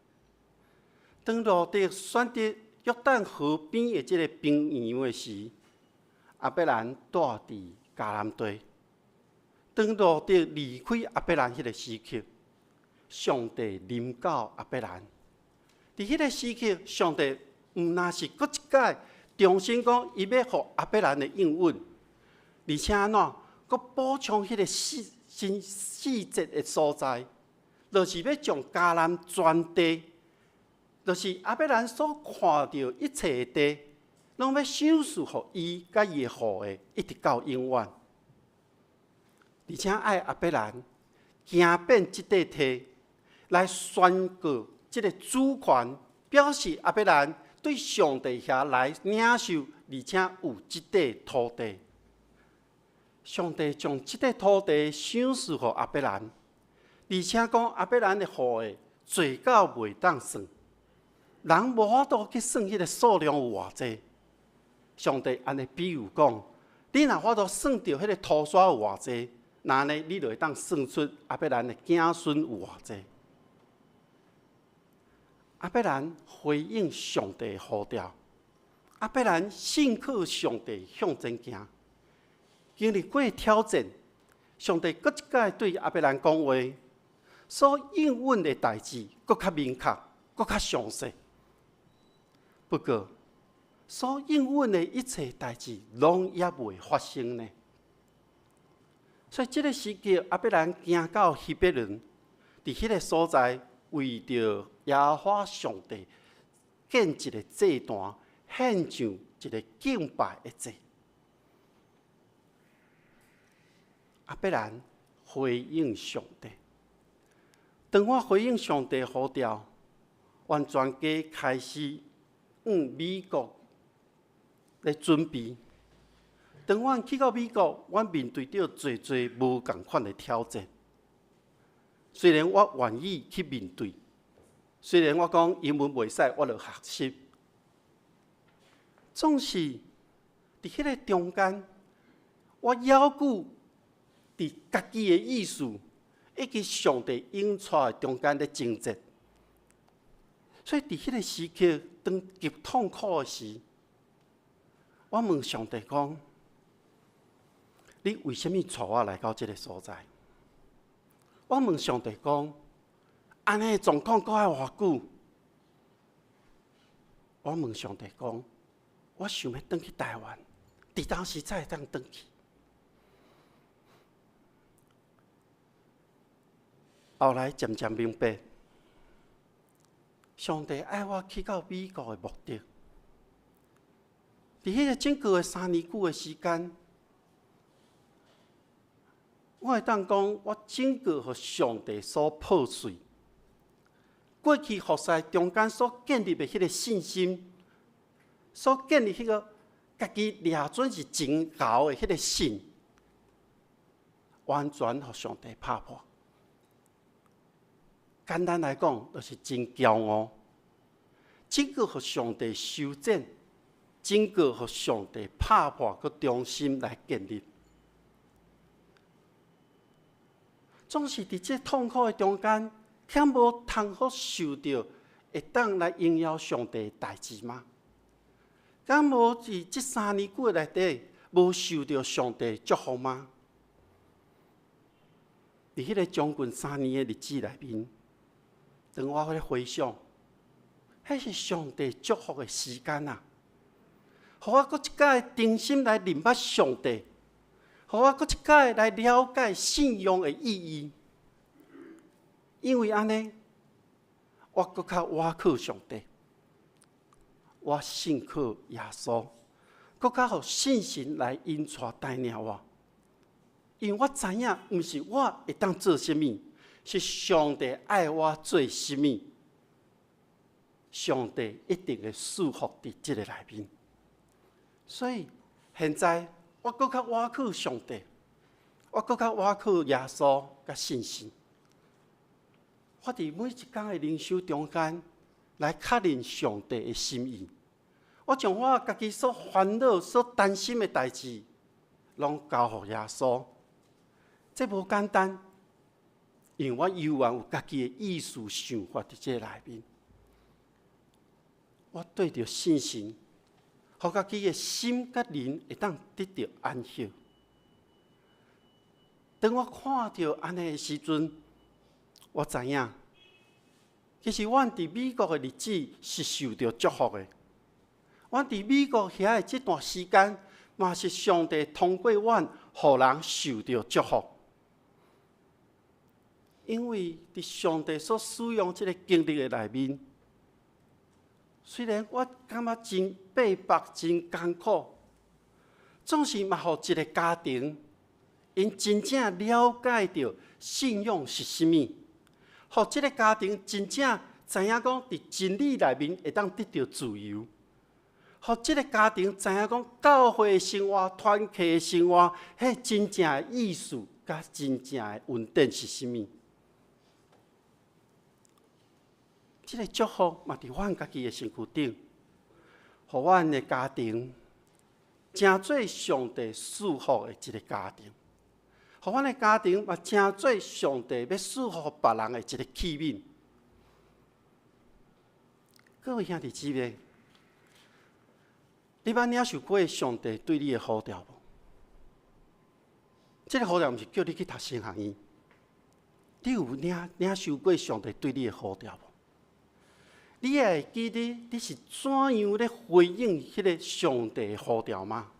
當羅得選擇約旦河邊的這个平原的時，亞伯蘭住佇迦南地。當羅得離開亞伯蘭彼个時刻，上帝臨到亞伯蘭。佇彼个時刻，上帝毋但是閣一擺重新講，伊欲予亞伯蘭的應允，而且按怎閣補充彼个四新四節的所在，就是欲將迦南全地，就是亞伯蘭所看著一切的地，攏欲賞賜予伊佮伊的後裔，一直到永遠。而且愛亞伯蘭行遍這塊地，來宣告這个主權，表示亞伯蘭對上帝遐來領受，而且有這塊土地。上帝將這塊土地賞賜予亞伯蘭，而且講亞伯蘭的後裔濟到袂當算，人無法度去算彼个數量有偌濟。上帝按呢比喻講，你若法度算著彼个土沙有偌濟，那按呢你就會當算出亞伯蘭的子孫有偌濟。亞伯蘭回應上帝呼召，亞伯蘭信靠上帝向前行。經歷過挑戰，上帝閣一擺對亞伯蘭講話，所應允的代誌閣較明確，閣較詳細。不過，所應允的一切代誌攏猶未發生呢。所以，這个時刻，亞伯蘭行到希伯崙，佇彼个所在，為著耶和華上帝建一个祭壇，獻上一个敬拜的祭。亞伯蘭回應上帝。當我回應上帝呼召，阮全家開始往美國咧準備。當阮去到美國，阮面對著濟濟無仝款的挑戰。雖然我願意去面對，雖然我講英文袂使，我就學習。總是佇彼个中間，我猶閣佇家己的意思以及上帝引帶的中間咧掙扎。所以佇彼个時刻，當極痛苦的時，我問上帝講：你為啥物帶我來到這个所在？我問上帝講：按呢狀況閣愛偌久？我問上帝講：我想欲轉去台灣，佇當時才會當轉去。後來漸漸明白，上帝愛我去到美國的目的，佇彼个整個的3年久的時間，我會當講，我整個予上帝所破碎。過去服侍中間所建立的彼个信心，所建立彼个家己掠準是真𠢕的彼个信，完全予上帝拍破。簡單來講，就是真驕傲。整個予上帝修剪，整個予上帝拍破，閣重新來建立。總是佇這痛苦的中間，敢無通好受著會當來榮耀上帝的代誌嗎？敢無佇這3年久的內底，無受著上帝祝福嗎？佇彼个將近三年的日子內面，當我咧回想，彼是上帝祝福的時間啊！予我閣一擺重新來認捌上帝，予我閣一擺來了解信仰的意義。因為按呢，我閣較倚靠上帝，我信靠耶穌，閣較予聖神來引帶帶領我。因為我知影，毋是我會當做啥物，是上帝愛我做啥物，上帝一定會賜福佇這个內面。所以現在我閣較倚靠上帝，我閣較倚靠耶穌佮聖神。我佇每一工的靈修中間來確認上帝的心意。我將我家己所煩惱、所擔心的代誌，攏交予耶穌。這無簡單，因為我猶原有家己的意思想法佇這內面。我對著聖神，予家己的心佮靈會當得著安息。當我看著按呢的時陣，我知影，其實阮佇美國的日子是受著祝福的。阮佇美國遐的這段時間，嘛是上帝通過阮，予人受著祝福。因為佇上帝所使用這个經歷的內面，雖然我感覺真逼迫、真艱苦，總是嘛，予一个家庭，𪜶真正了解著信仰是啥物，予這个家庭真正知影講佇真理內面會當得著自由，予這个家庭知影講教會的生活、團契的生活，彼真正的意思佮真正的恩典是啥物。這个祝福嘛，佇阮家己的身軀頂，予阮的家庭成做上帝賜福的一个家庭，予阮的家庭嘛成做上帝欲賜福別人的一个器皿。各位兄弟姊妹，你捌領受過上帝對你的呼召無？這个呼召毋是叫你去讀神學院，你有領受過上帝對你的呼召無？你會記得你是怎樣咧回應彼个上帝的呼召嗎？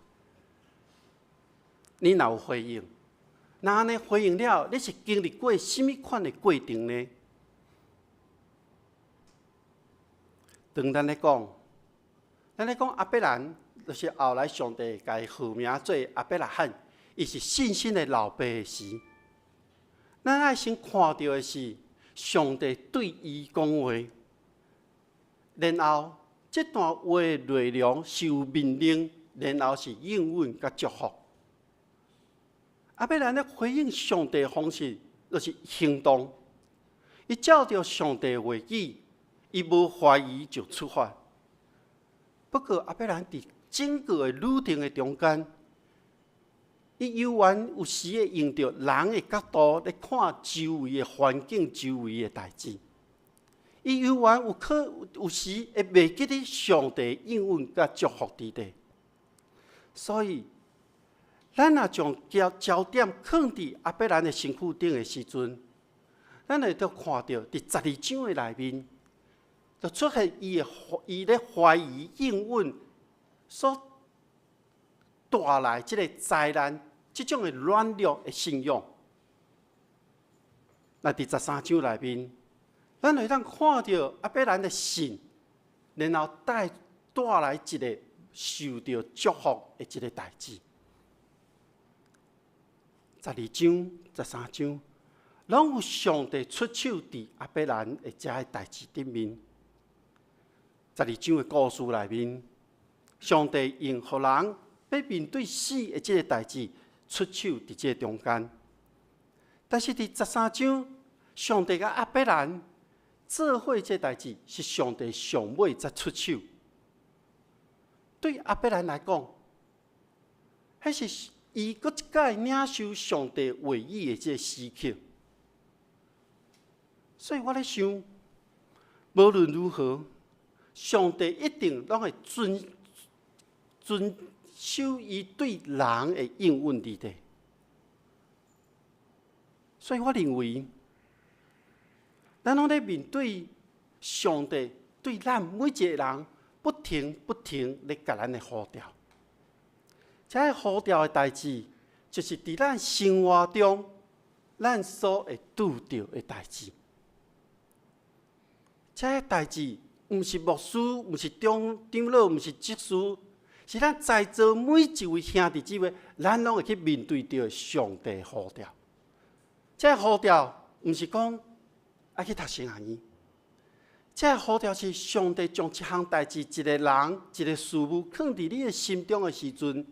你若有回應，若按呢回應了，你是經歷過啥物款的過程呢？當咱咧講，咱咧講亞伯蘭，就是後來上帝共伊號名做亞伯拉罕，伊是信心的老爸的時。咱愛先看著的是上帝對伊講話，然後這段話的內容是有命令，然後是應允佮祝福。亞伯蘭咧回應上帝的方式，就是行動。伊照著上帝話語，伊無懷疑就出發。不過亞伯蘭佇整個的旅程的中間，伊猶原有時會用著人的角度咧看周圍的環境、周圍的代誌。伊猶原有可有時會袂記得上帝應允佮祝福佇底。所以，咱若將焦焦點放佇亞伯蘭的身軀頂的時陣，咱會當看著佇12章的內面，就出現伊的伊咧懷疑應允所帶來這个災難，這種的軟弱的信仰。那佇13章內面，咱會當看著亞伯蘭的信，然後帶帶來一个受著祝福的一个代誌。12章、13章，攏有上帝出手佇亞伯蘭的這个代誌頂面。12章的故事內面，上帝用予人欲面對死的這个代誌出手佇這个中間。但是佇十三章，上帝佮亞伯蘭做伙這个代誌，是上帝上尾才出手。對亞伯蘭來講，彼是伊閣一擺領受上帝話語的這个時刻。所以我咧想，無論如何，上帝一定攏會遵遵守伊對人的應允佇底。所以我認為，咱攏咧面對上帝對咱每一個人不停不停咧共咱的呼召。這个呼召的代誌，就是佇咱生活中咱所會拄著的代誌。這个代誌，毋是牧師，毋是長長老，毋是執事，是咱在座每一位兄弟姊妹，咱攏會去面對著上帝呼召。這个呼召，毋是講愛去讀神學院，這个呼召是上帝將一項代誌、一个人、一个事物，囥佇你的心中的時陣，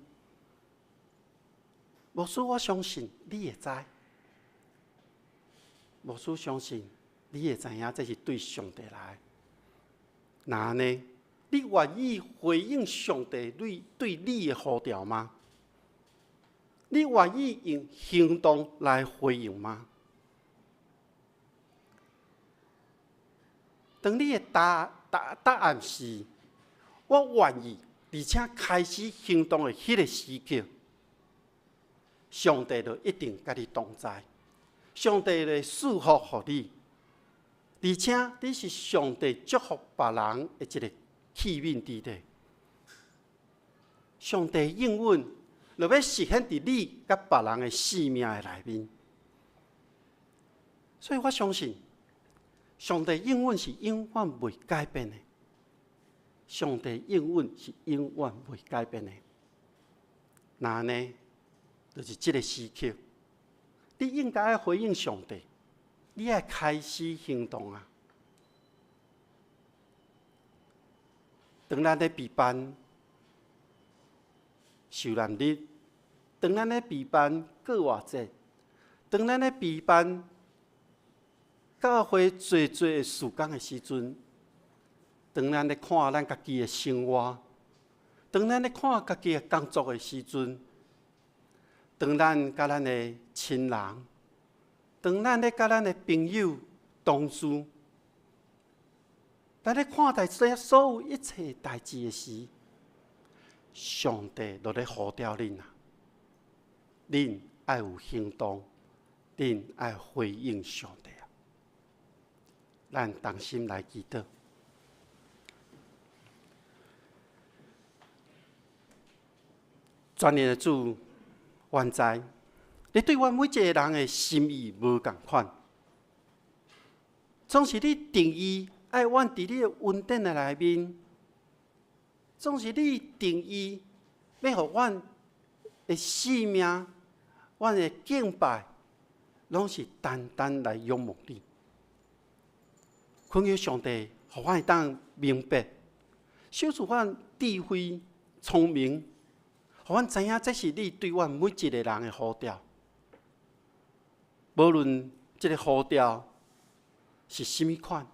牧師我相信你會知，牧師相信你會知影，這是對上帝來。若按呢，你願意回應上帝對對你的呼召嗎？你願意用行動來回應嗎？當你的答答答案是我願意，而且開始行動的彼个時刻，上帝就一定佮你同在，上帝會賜福予你，而且你是上帝祝福別人的一个器皿佇底。上帝應允，就欲實現佇你佮別人的生命的內面。所以我相信，上帝應允是永遠袂改變的。上帝應允是永遠袂改變的。若按呢，就是這个時刻，你應該愛回應上帝，你愛開始行動啊！當咱咧備辦受難日，當咱咧備辦過活節，當咱咧備辦教會濟濟的事工的時陣，當咱咧看咱家己的生活，當咱咧看家己的工作的時陣，當咱佮咱的親人，當咱咧佮咱的朋友、同事，咱咧看待這所有一切代誌的時，上帝就咧呼召恁啊！恁愛有行動，恁愛回應上帝啊！咱同心來祈禱。全能的主，阮知你對阮每一個人的心意無仝款，總是你定義愛阮佇你的恩典的內面，總是你定意欲予阮的性命，阮的敬拜，攏是單單來仰望你。懇求上帝，予阮會當明白，賞賜阮智慧、聰明，予阮知影這是你對阮每一個人的呼召。無論這個呼召是啥物款，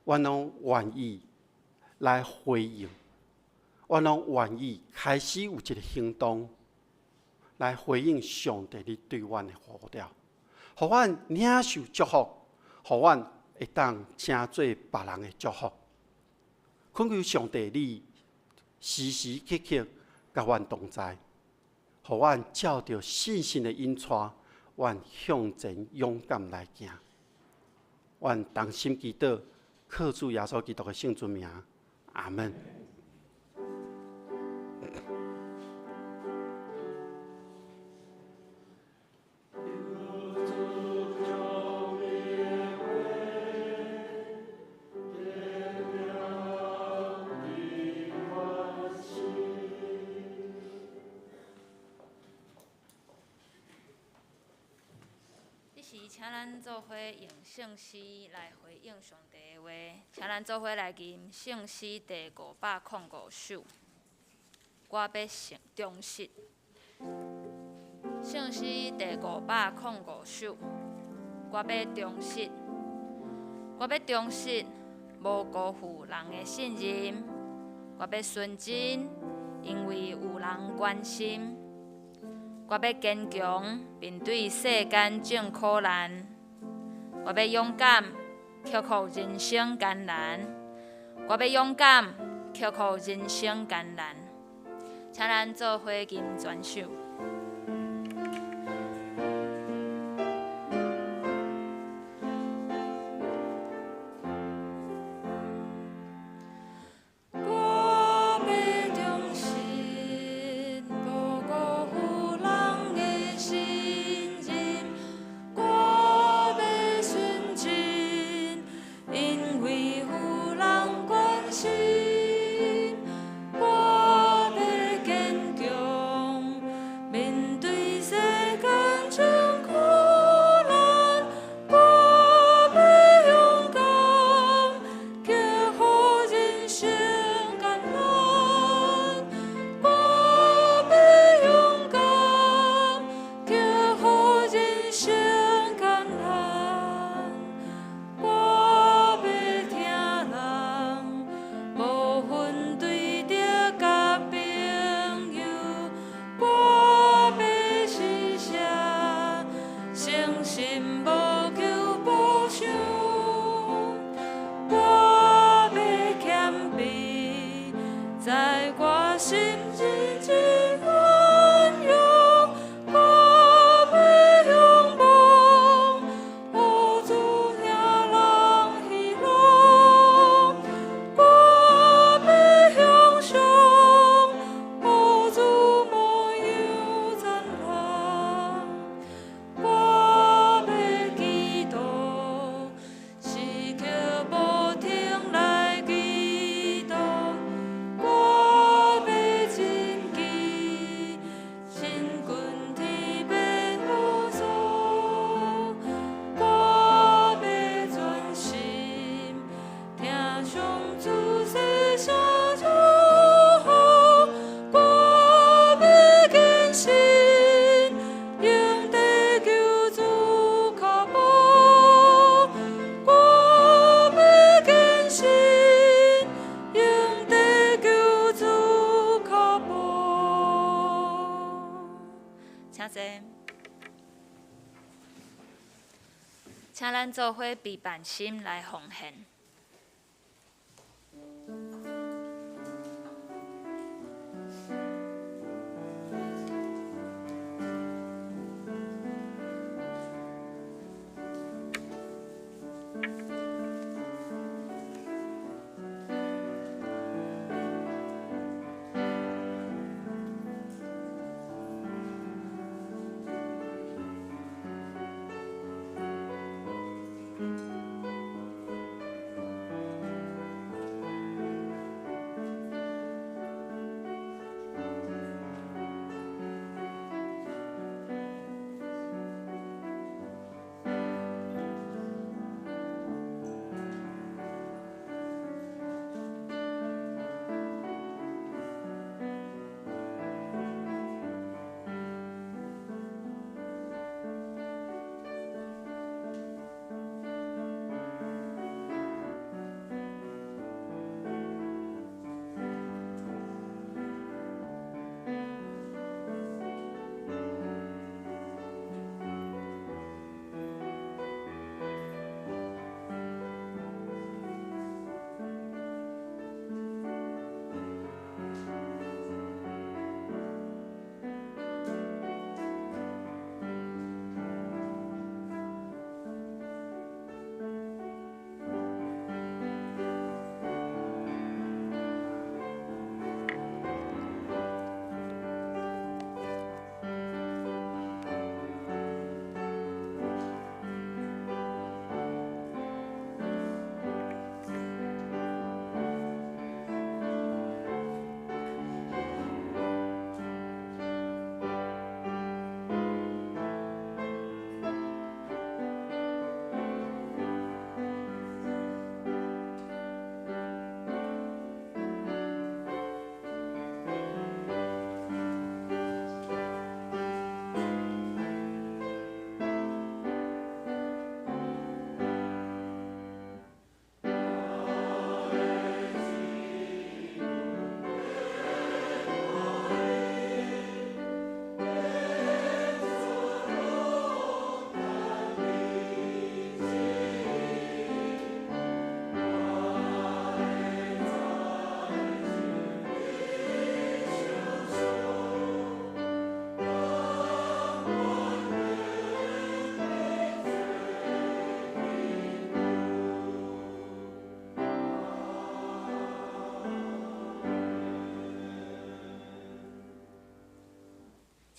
阮攏願意來回應，阮攏願意開始有一個行動來回應上帝你對阮的呼召，予阮領受祝福，予阮會當成做別人的祝福。懇求上帝你時時刻刻佮阮同在，予阮照著信心的引帶，阮向前勇敢來行。阮同心祈禱，靠主耶穌基督的聖尊名，阿門。這時請咱做伙用聖詩來回應上帝的話，請咱做伙來吟聖詩第505首。我欲成忠實。聖詩第505首，我欲忠實，我欲忠實，無辜負人的信任。我欲純真，因為有人關心。我欲堅強，面對世間眾苦難。我欲勇敢，克服人生艱難。我欲勇敢，克服人生艱難。請咱做伙吟全首。我欲忠實，無辜負人的信任。我欲純真，因為有人關心。我欲堅強，面對世間眾苦難。我欲勇敢，克服人生艱難。我欲勇敢，克服人生艱難。我欲疼人，無分對敵佮朋友。我欲施捨，誠實無求報償。我欲謙卑，在我心日日運用。我欲仰望，予主疼人喜樂。我欲向上，予主模樣讚嘆。我欲祈禱，時刻無停來祈禱。我欲謹記，親近天父寶座。我欲專心聽上主細聲囑咐。我欲堅信，用地救主跤步。我欲堅信，用地救主跤步。請坐。請咱做伙備辦心來奉獻。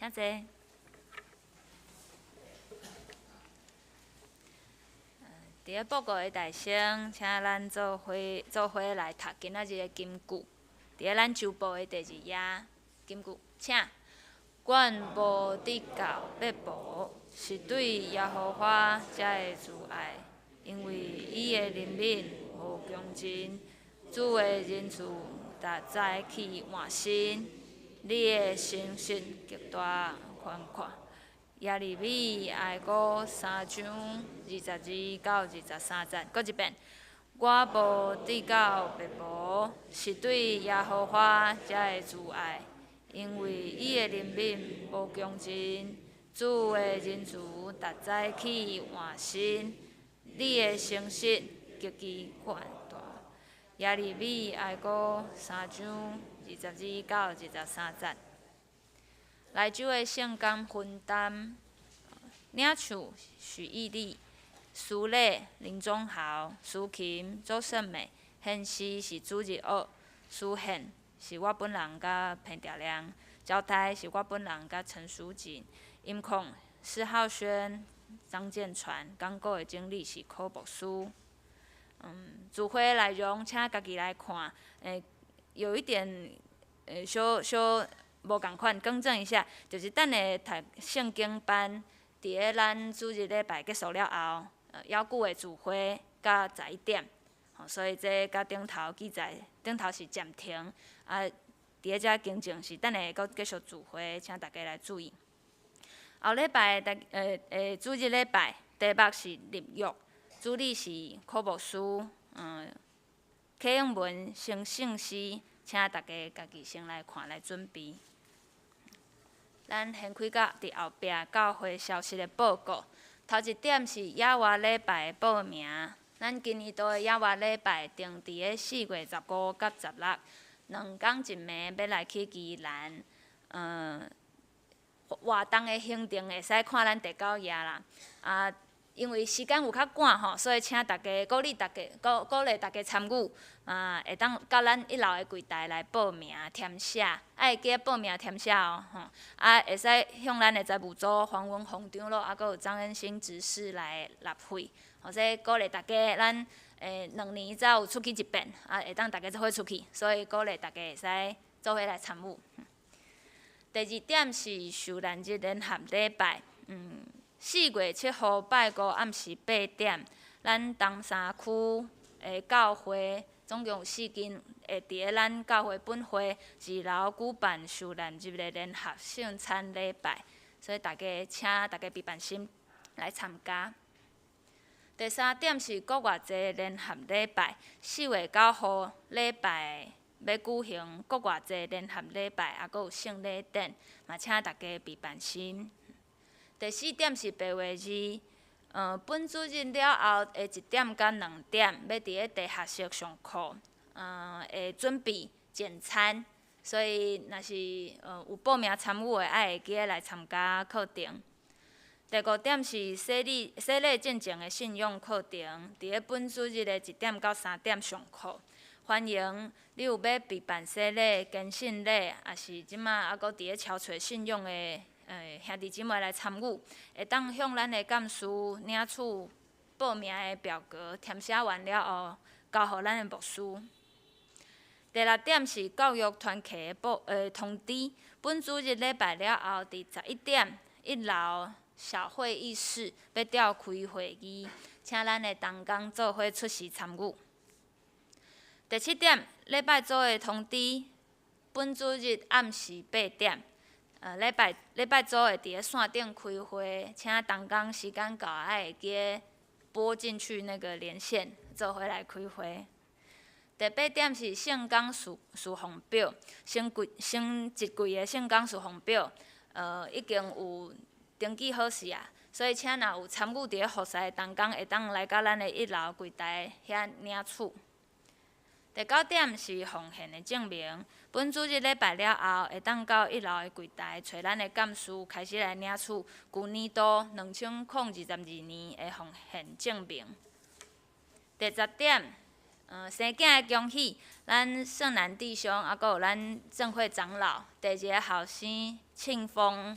請坐。佇咧報告的大先，請咱做伙做伙來讀今仔日的金句。佇咧咱周報的第二頁，金句，請。阮無得到伯伯，是對耶和華才會慈愛，因為伊的憐憫無窮盡，主的仁慈逐早起換新，你的誠實極大寬闊。耶利米哀歌三章22到23節，閣一遍。我無得到伯伯，是對耶和華才會慈愛，因為伊的憐憫無窮盡，主的仁慈逐早起換新，你的誠實極其寬大。耶利米哀歌三章22到23節。來週的聖工分擔，領唱許義立、司禮林宗豪、司琴周勝美、獻詩是主日學、司獻是我本人佮彭兆良，招待是我本人佮陳淑錦，音控施浩軒、張建傳，講稿的整理是柯牧師。聚會內容請家己來看，有一點，小小。無仝款，更正一下，就是等下讀聖經班，佇咧咱主日禮拜結束了後，猶閣會聚會到11點，吼，所以這佮頂頭記載，頂頭是暫停，啊，佇咧遮更正是等下閣繼續聚會，請大家來注意。後禮拜的，主日禮拜題目是立約，主理是柯牧師，啟應文成聖詩，請大家家己先來看來準備。咱先開到佇後壁教會消息的報告。頭一點是野外禮拜的報名。咱今年度的野外禮拜定佇咧4月15佮16，兩工一暝欲來去宜蘭。活動的行程會使看咱第九頁啦。啊，因為時間有較趕吼，所以請大家鼓勵大家鼓鼓勵大家參與，啊，會當到咱一樓的櫃台來報名填寫，愛會記得報名填寫哦，吼，啊，會使向咱的財務組黃文宏長老，啊，閣有張恩興執事來納費，吼，這鼓勵大家，咱2年才有出去一遍，啊，會當大家做伙出去，所以鼓勵大家會使做伙來參與。第二點是受難日聯合禮拜，4月7號拜五暗時8點，咱東山區的教會總共有四間，會佇咧咱教會本會二樓舉辦受難日的聯合聖餐禮拜，所以大家請大家備辦心來參加。第三點是國外祭聯合禮拜，4月9號禮拜欲舉行國外祭聯合禮拜，抑閣有聖禮典，嘛請大家備辦心。第四點是八月2，本主日了後的1點到2點，欲佇咧地下室上課，會準備簡餐，所以若是有報名參與的，愛會記得來參加課程。第五點是洗禮洗禮進前的信仰課程，佇咧本主日的1點到3點上課，歡迎你有欲備辦洗禮、堅信禮，抑是這馬猶閣佇咧敲揣信仰的兄弟姊妹來參與，會當向咱的幹事領取報名的表格，填寫完了後，交予咱的牧師。第六點是教育團契的報通知，本主日禮拜了後，佇11點一樓小會議室欲召開會議，請咱的同工做伙出席參與。第七點，禮拜組的通知，本主日暗時8點。禮拜禮拜組會佇咧線頂開會，請同工時間到，愛會記得撥進去那個連線，做伙來開會。第八點是聖工事事奉表，新季新一季的聖工事奉表，已經有登記好勢啊，所以請若有參與佇咧服侍的同工，會當來到咱的一樓櫃台遐領取。第九點是奉獻的證明，本主日禮拜了後，會當到一樓的櫃台揣咱的幹事開始來領取舊年度2022年的奉獻證明。第十點，生囝的恭喜，咱圣南弟兄，啊，阁有咱正会长老，第二个后生庆丰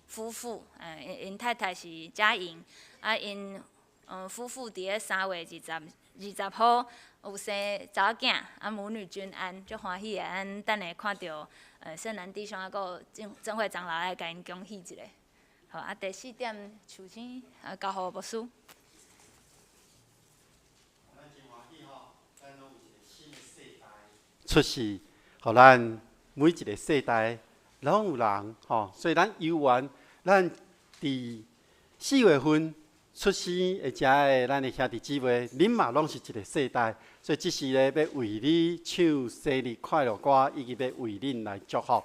夫妇，𪜶太太是嘉莹，啊，𪜶夫妇伫咧3月20号有生查某囝，啊，母女均安，足欢喜的。咱等下看著，圣南弟兄啊，阁有正正会长老来共𪜶恭喜一下。好，啊，第四点，寿星啊，交予牧师。出世，予咱每一个世代拢有人吼，所以咱犹原，咱伫4月份出生的遮个咱的兄弟姊妹，恁嘛拢是一个世代，所以这时咧欲为你唱生日快乐歌，以及欲为恁来祝福。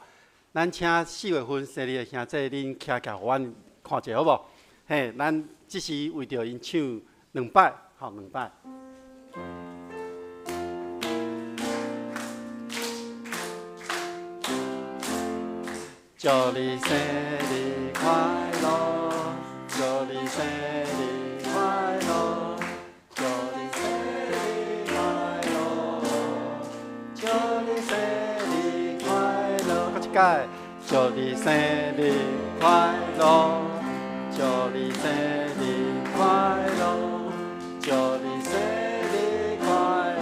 咱请四月份生日的兄弟，恁徛起来，予阮看一下好无？嘿，咱这时为著𪜶唱两摆，吼，两摆。祝你生日快乐，祝你生日快乐，祝你生日快乐，祝你生日快乐。阁一摆，祝你生日快乐，祝你生日快乐，祝你生日快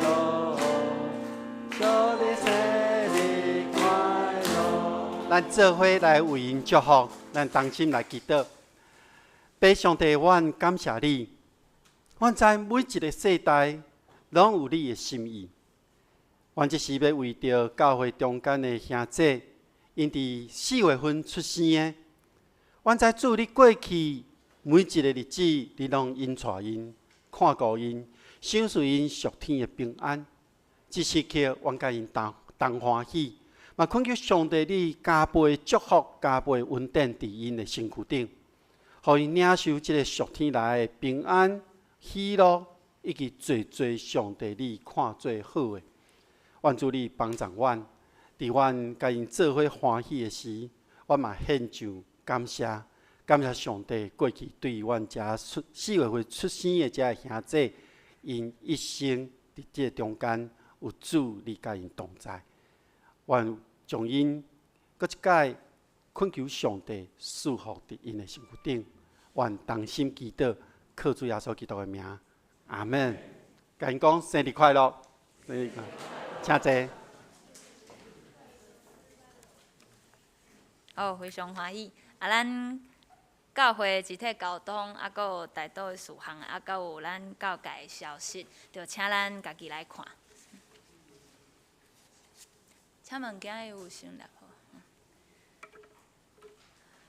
乐，祝你生日快乐。咱做伙来为𪜶祝福，咱同心来祈祷。父上帝，阮感谢你，阮知每一个世代拢有你的心意。阮这时欲为著教会中间的兄弟，𪜶伫4月份出生的，阮知主你过去每一个日子，你拢引带𪜶、看顾𪜶、赏赐𪜶属天的平安。这时刻，阮共𪜶同同欢喜。嘛，恳求上帝你加倍祝福、加倍恩典伫𪜶的身躯顶，予𪜶领受这个属天来的平安、喜乐，以及济济上帝你看做好的。愿主你帮助阮，伫阮共𪜶做伙欢喜的时，阮嘛献上感谢，感谢上帝过去对阮遮出4月份出生的遮兄弟，𪜶一生伫这个中间有主你共𪜶同在。愿将𪜶阁一摆恳求上帝赐福伫𪜶的身躯顶，愿同心祈祷，靠主耶稣基督的名，阿门。共𪜶讲生日快乐，生日快乐，请坐。好，非常欢喜。啊，咱教会集体沟通，啊，阁有代祷的事项，啊，阁有咱教界的消息，就请咱家己来看。请问今日有成立无？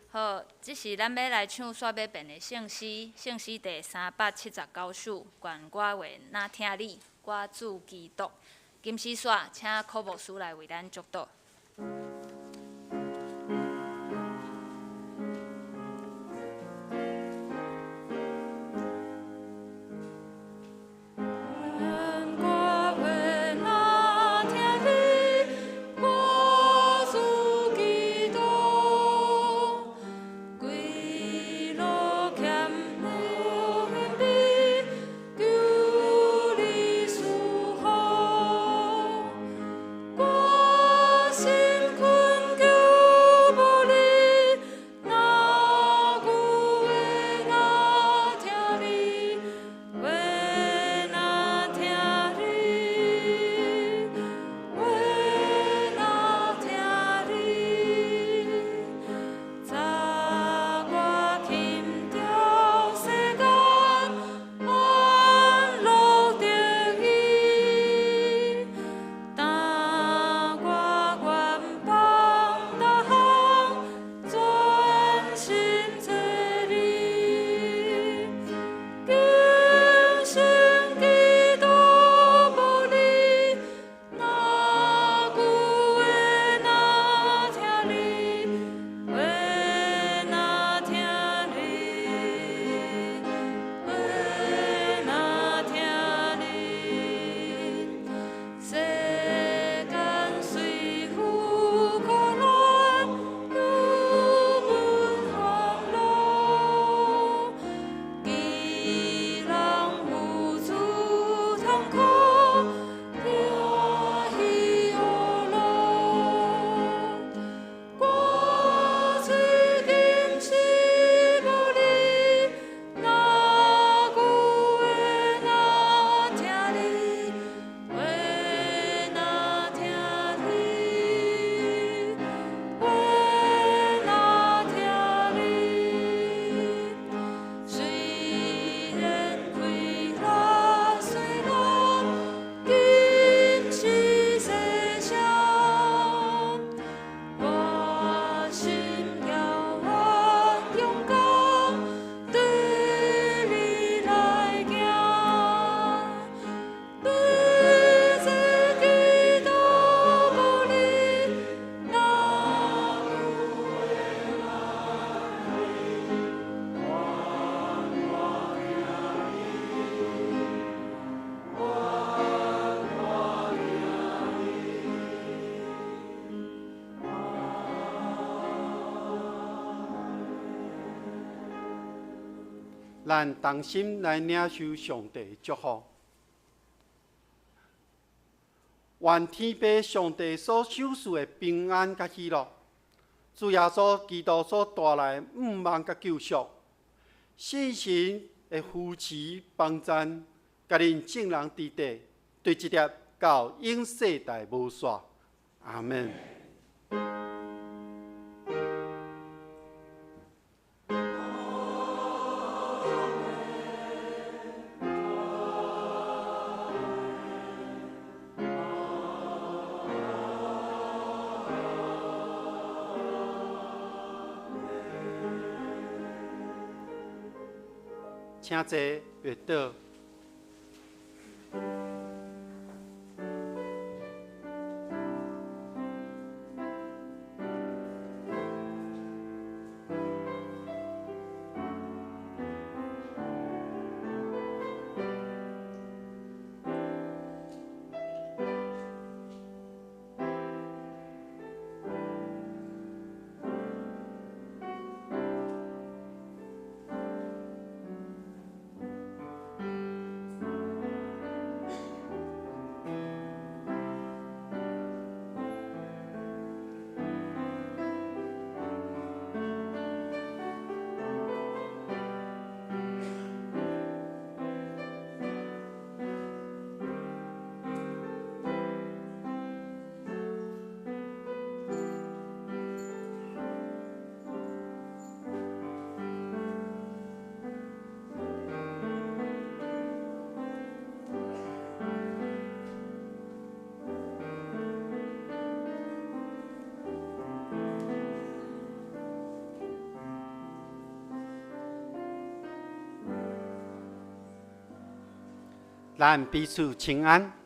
好，这是咱欲来唱煞欲变的圣诗，圣诗第379首。愿我话若听你，我主基督。金丝煞，请柯牧师来为咱祝祷。我咱同心來領受上帝的祝福。願天父上帝所賞賜的平安佮喜樂，主耶穌基督所帶來的盼望佮救贖，聖神的扶持幫贊，佮恁眾人佇底，對這粒到永世代無煞。阿們。請坐，閱讀。咱彼此請安。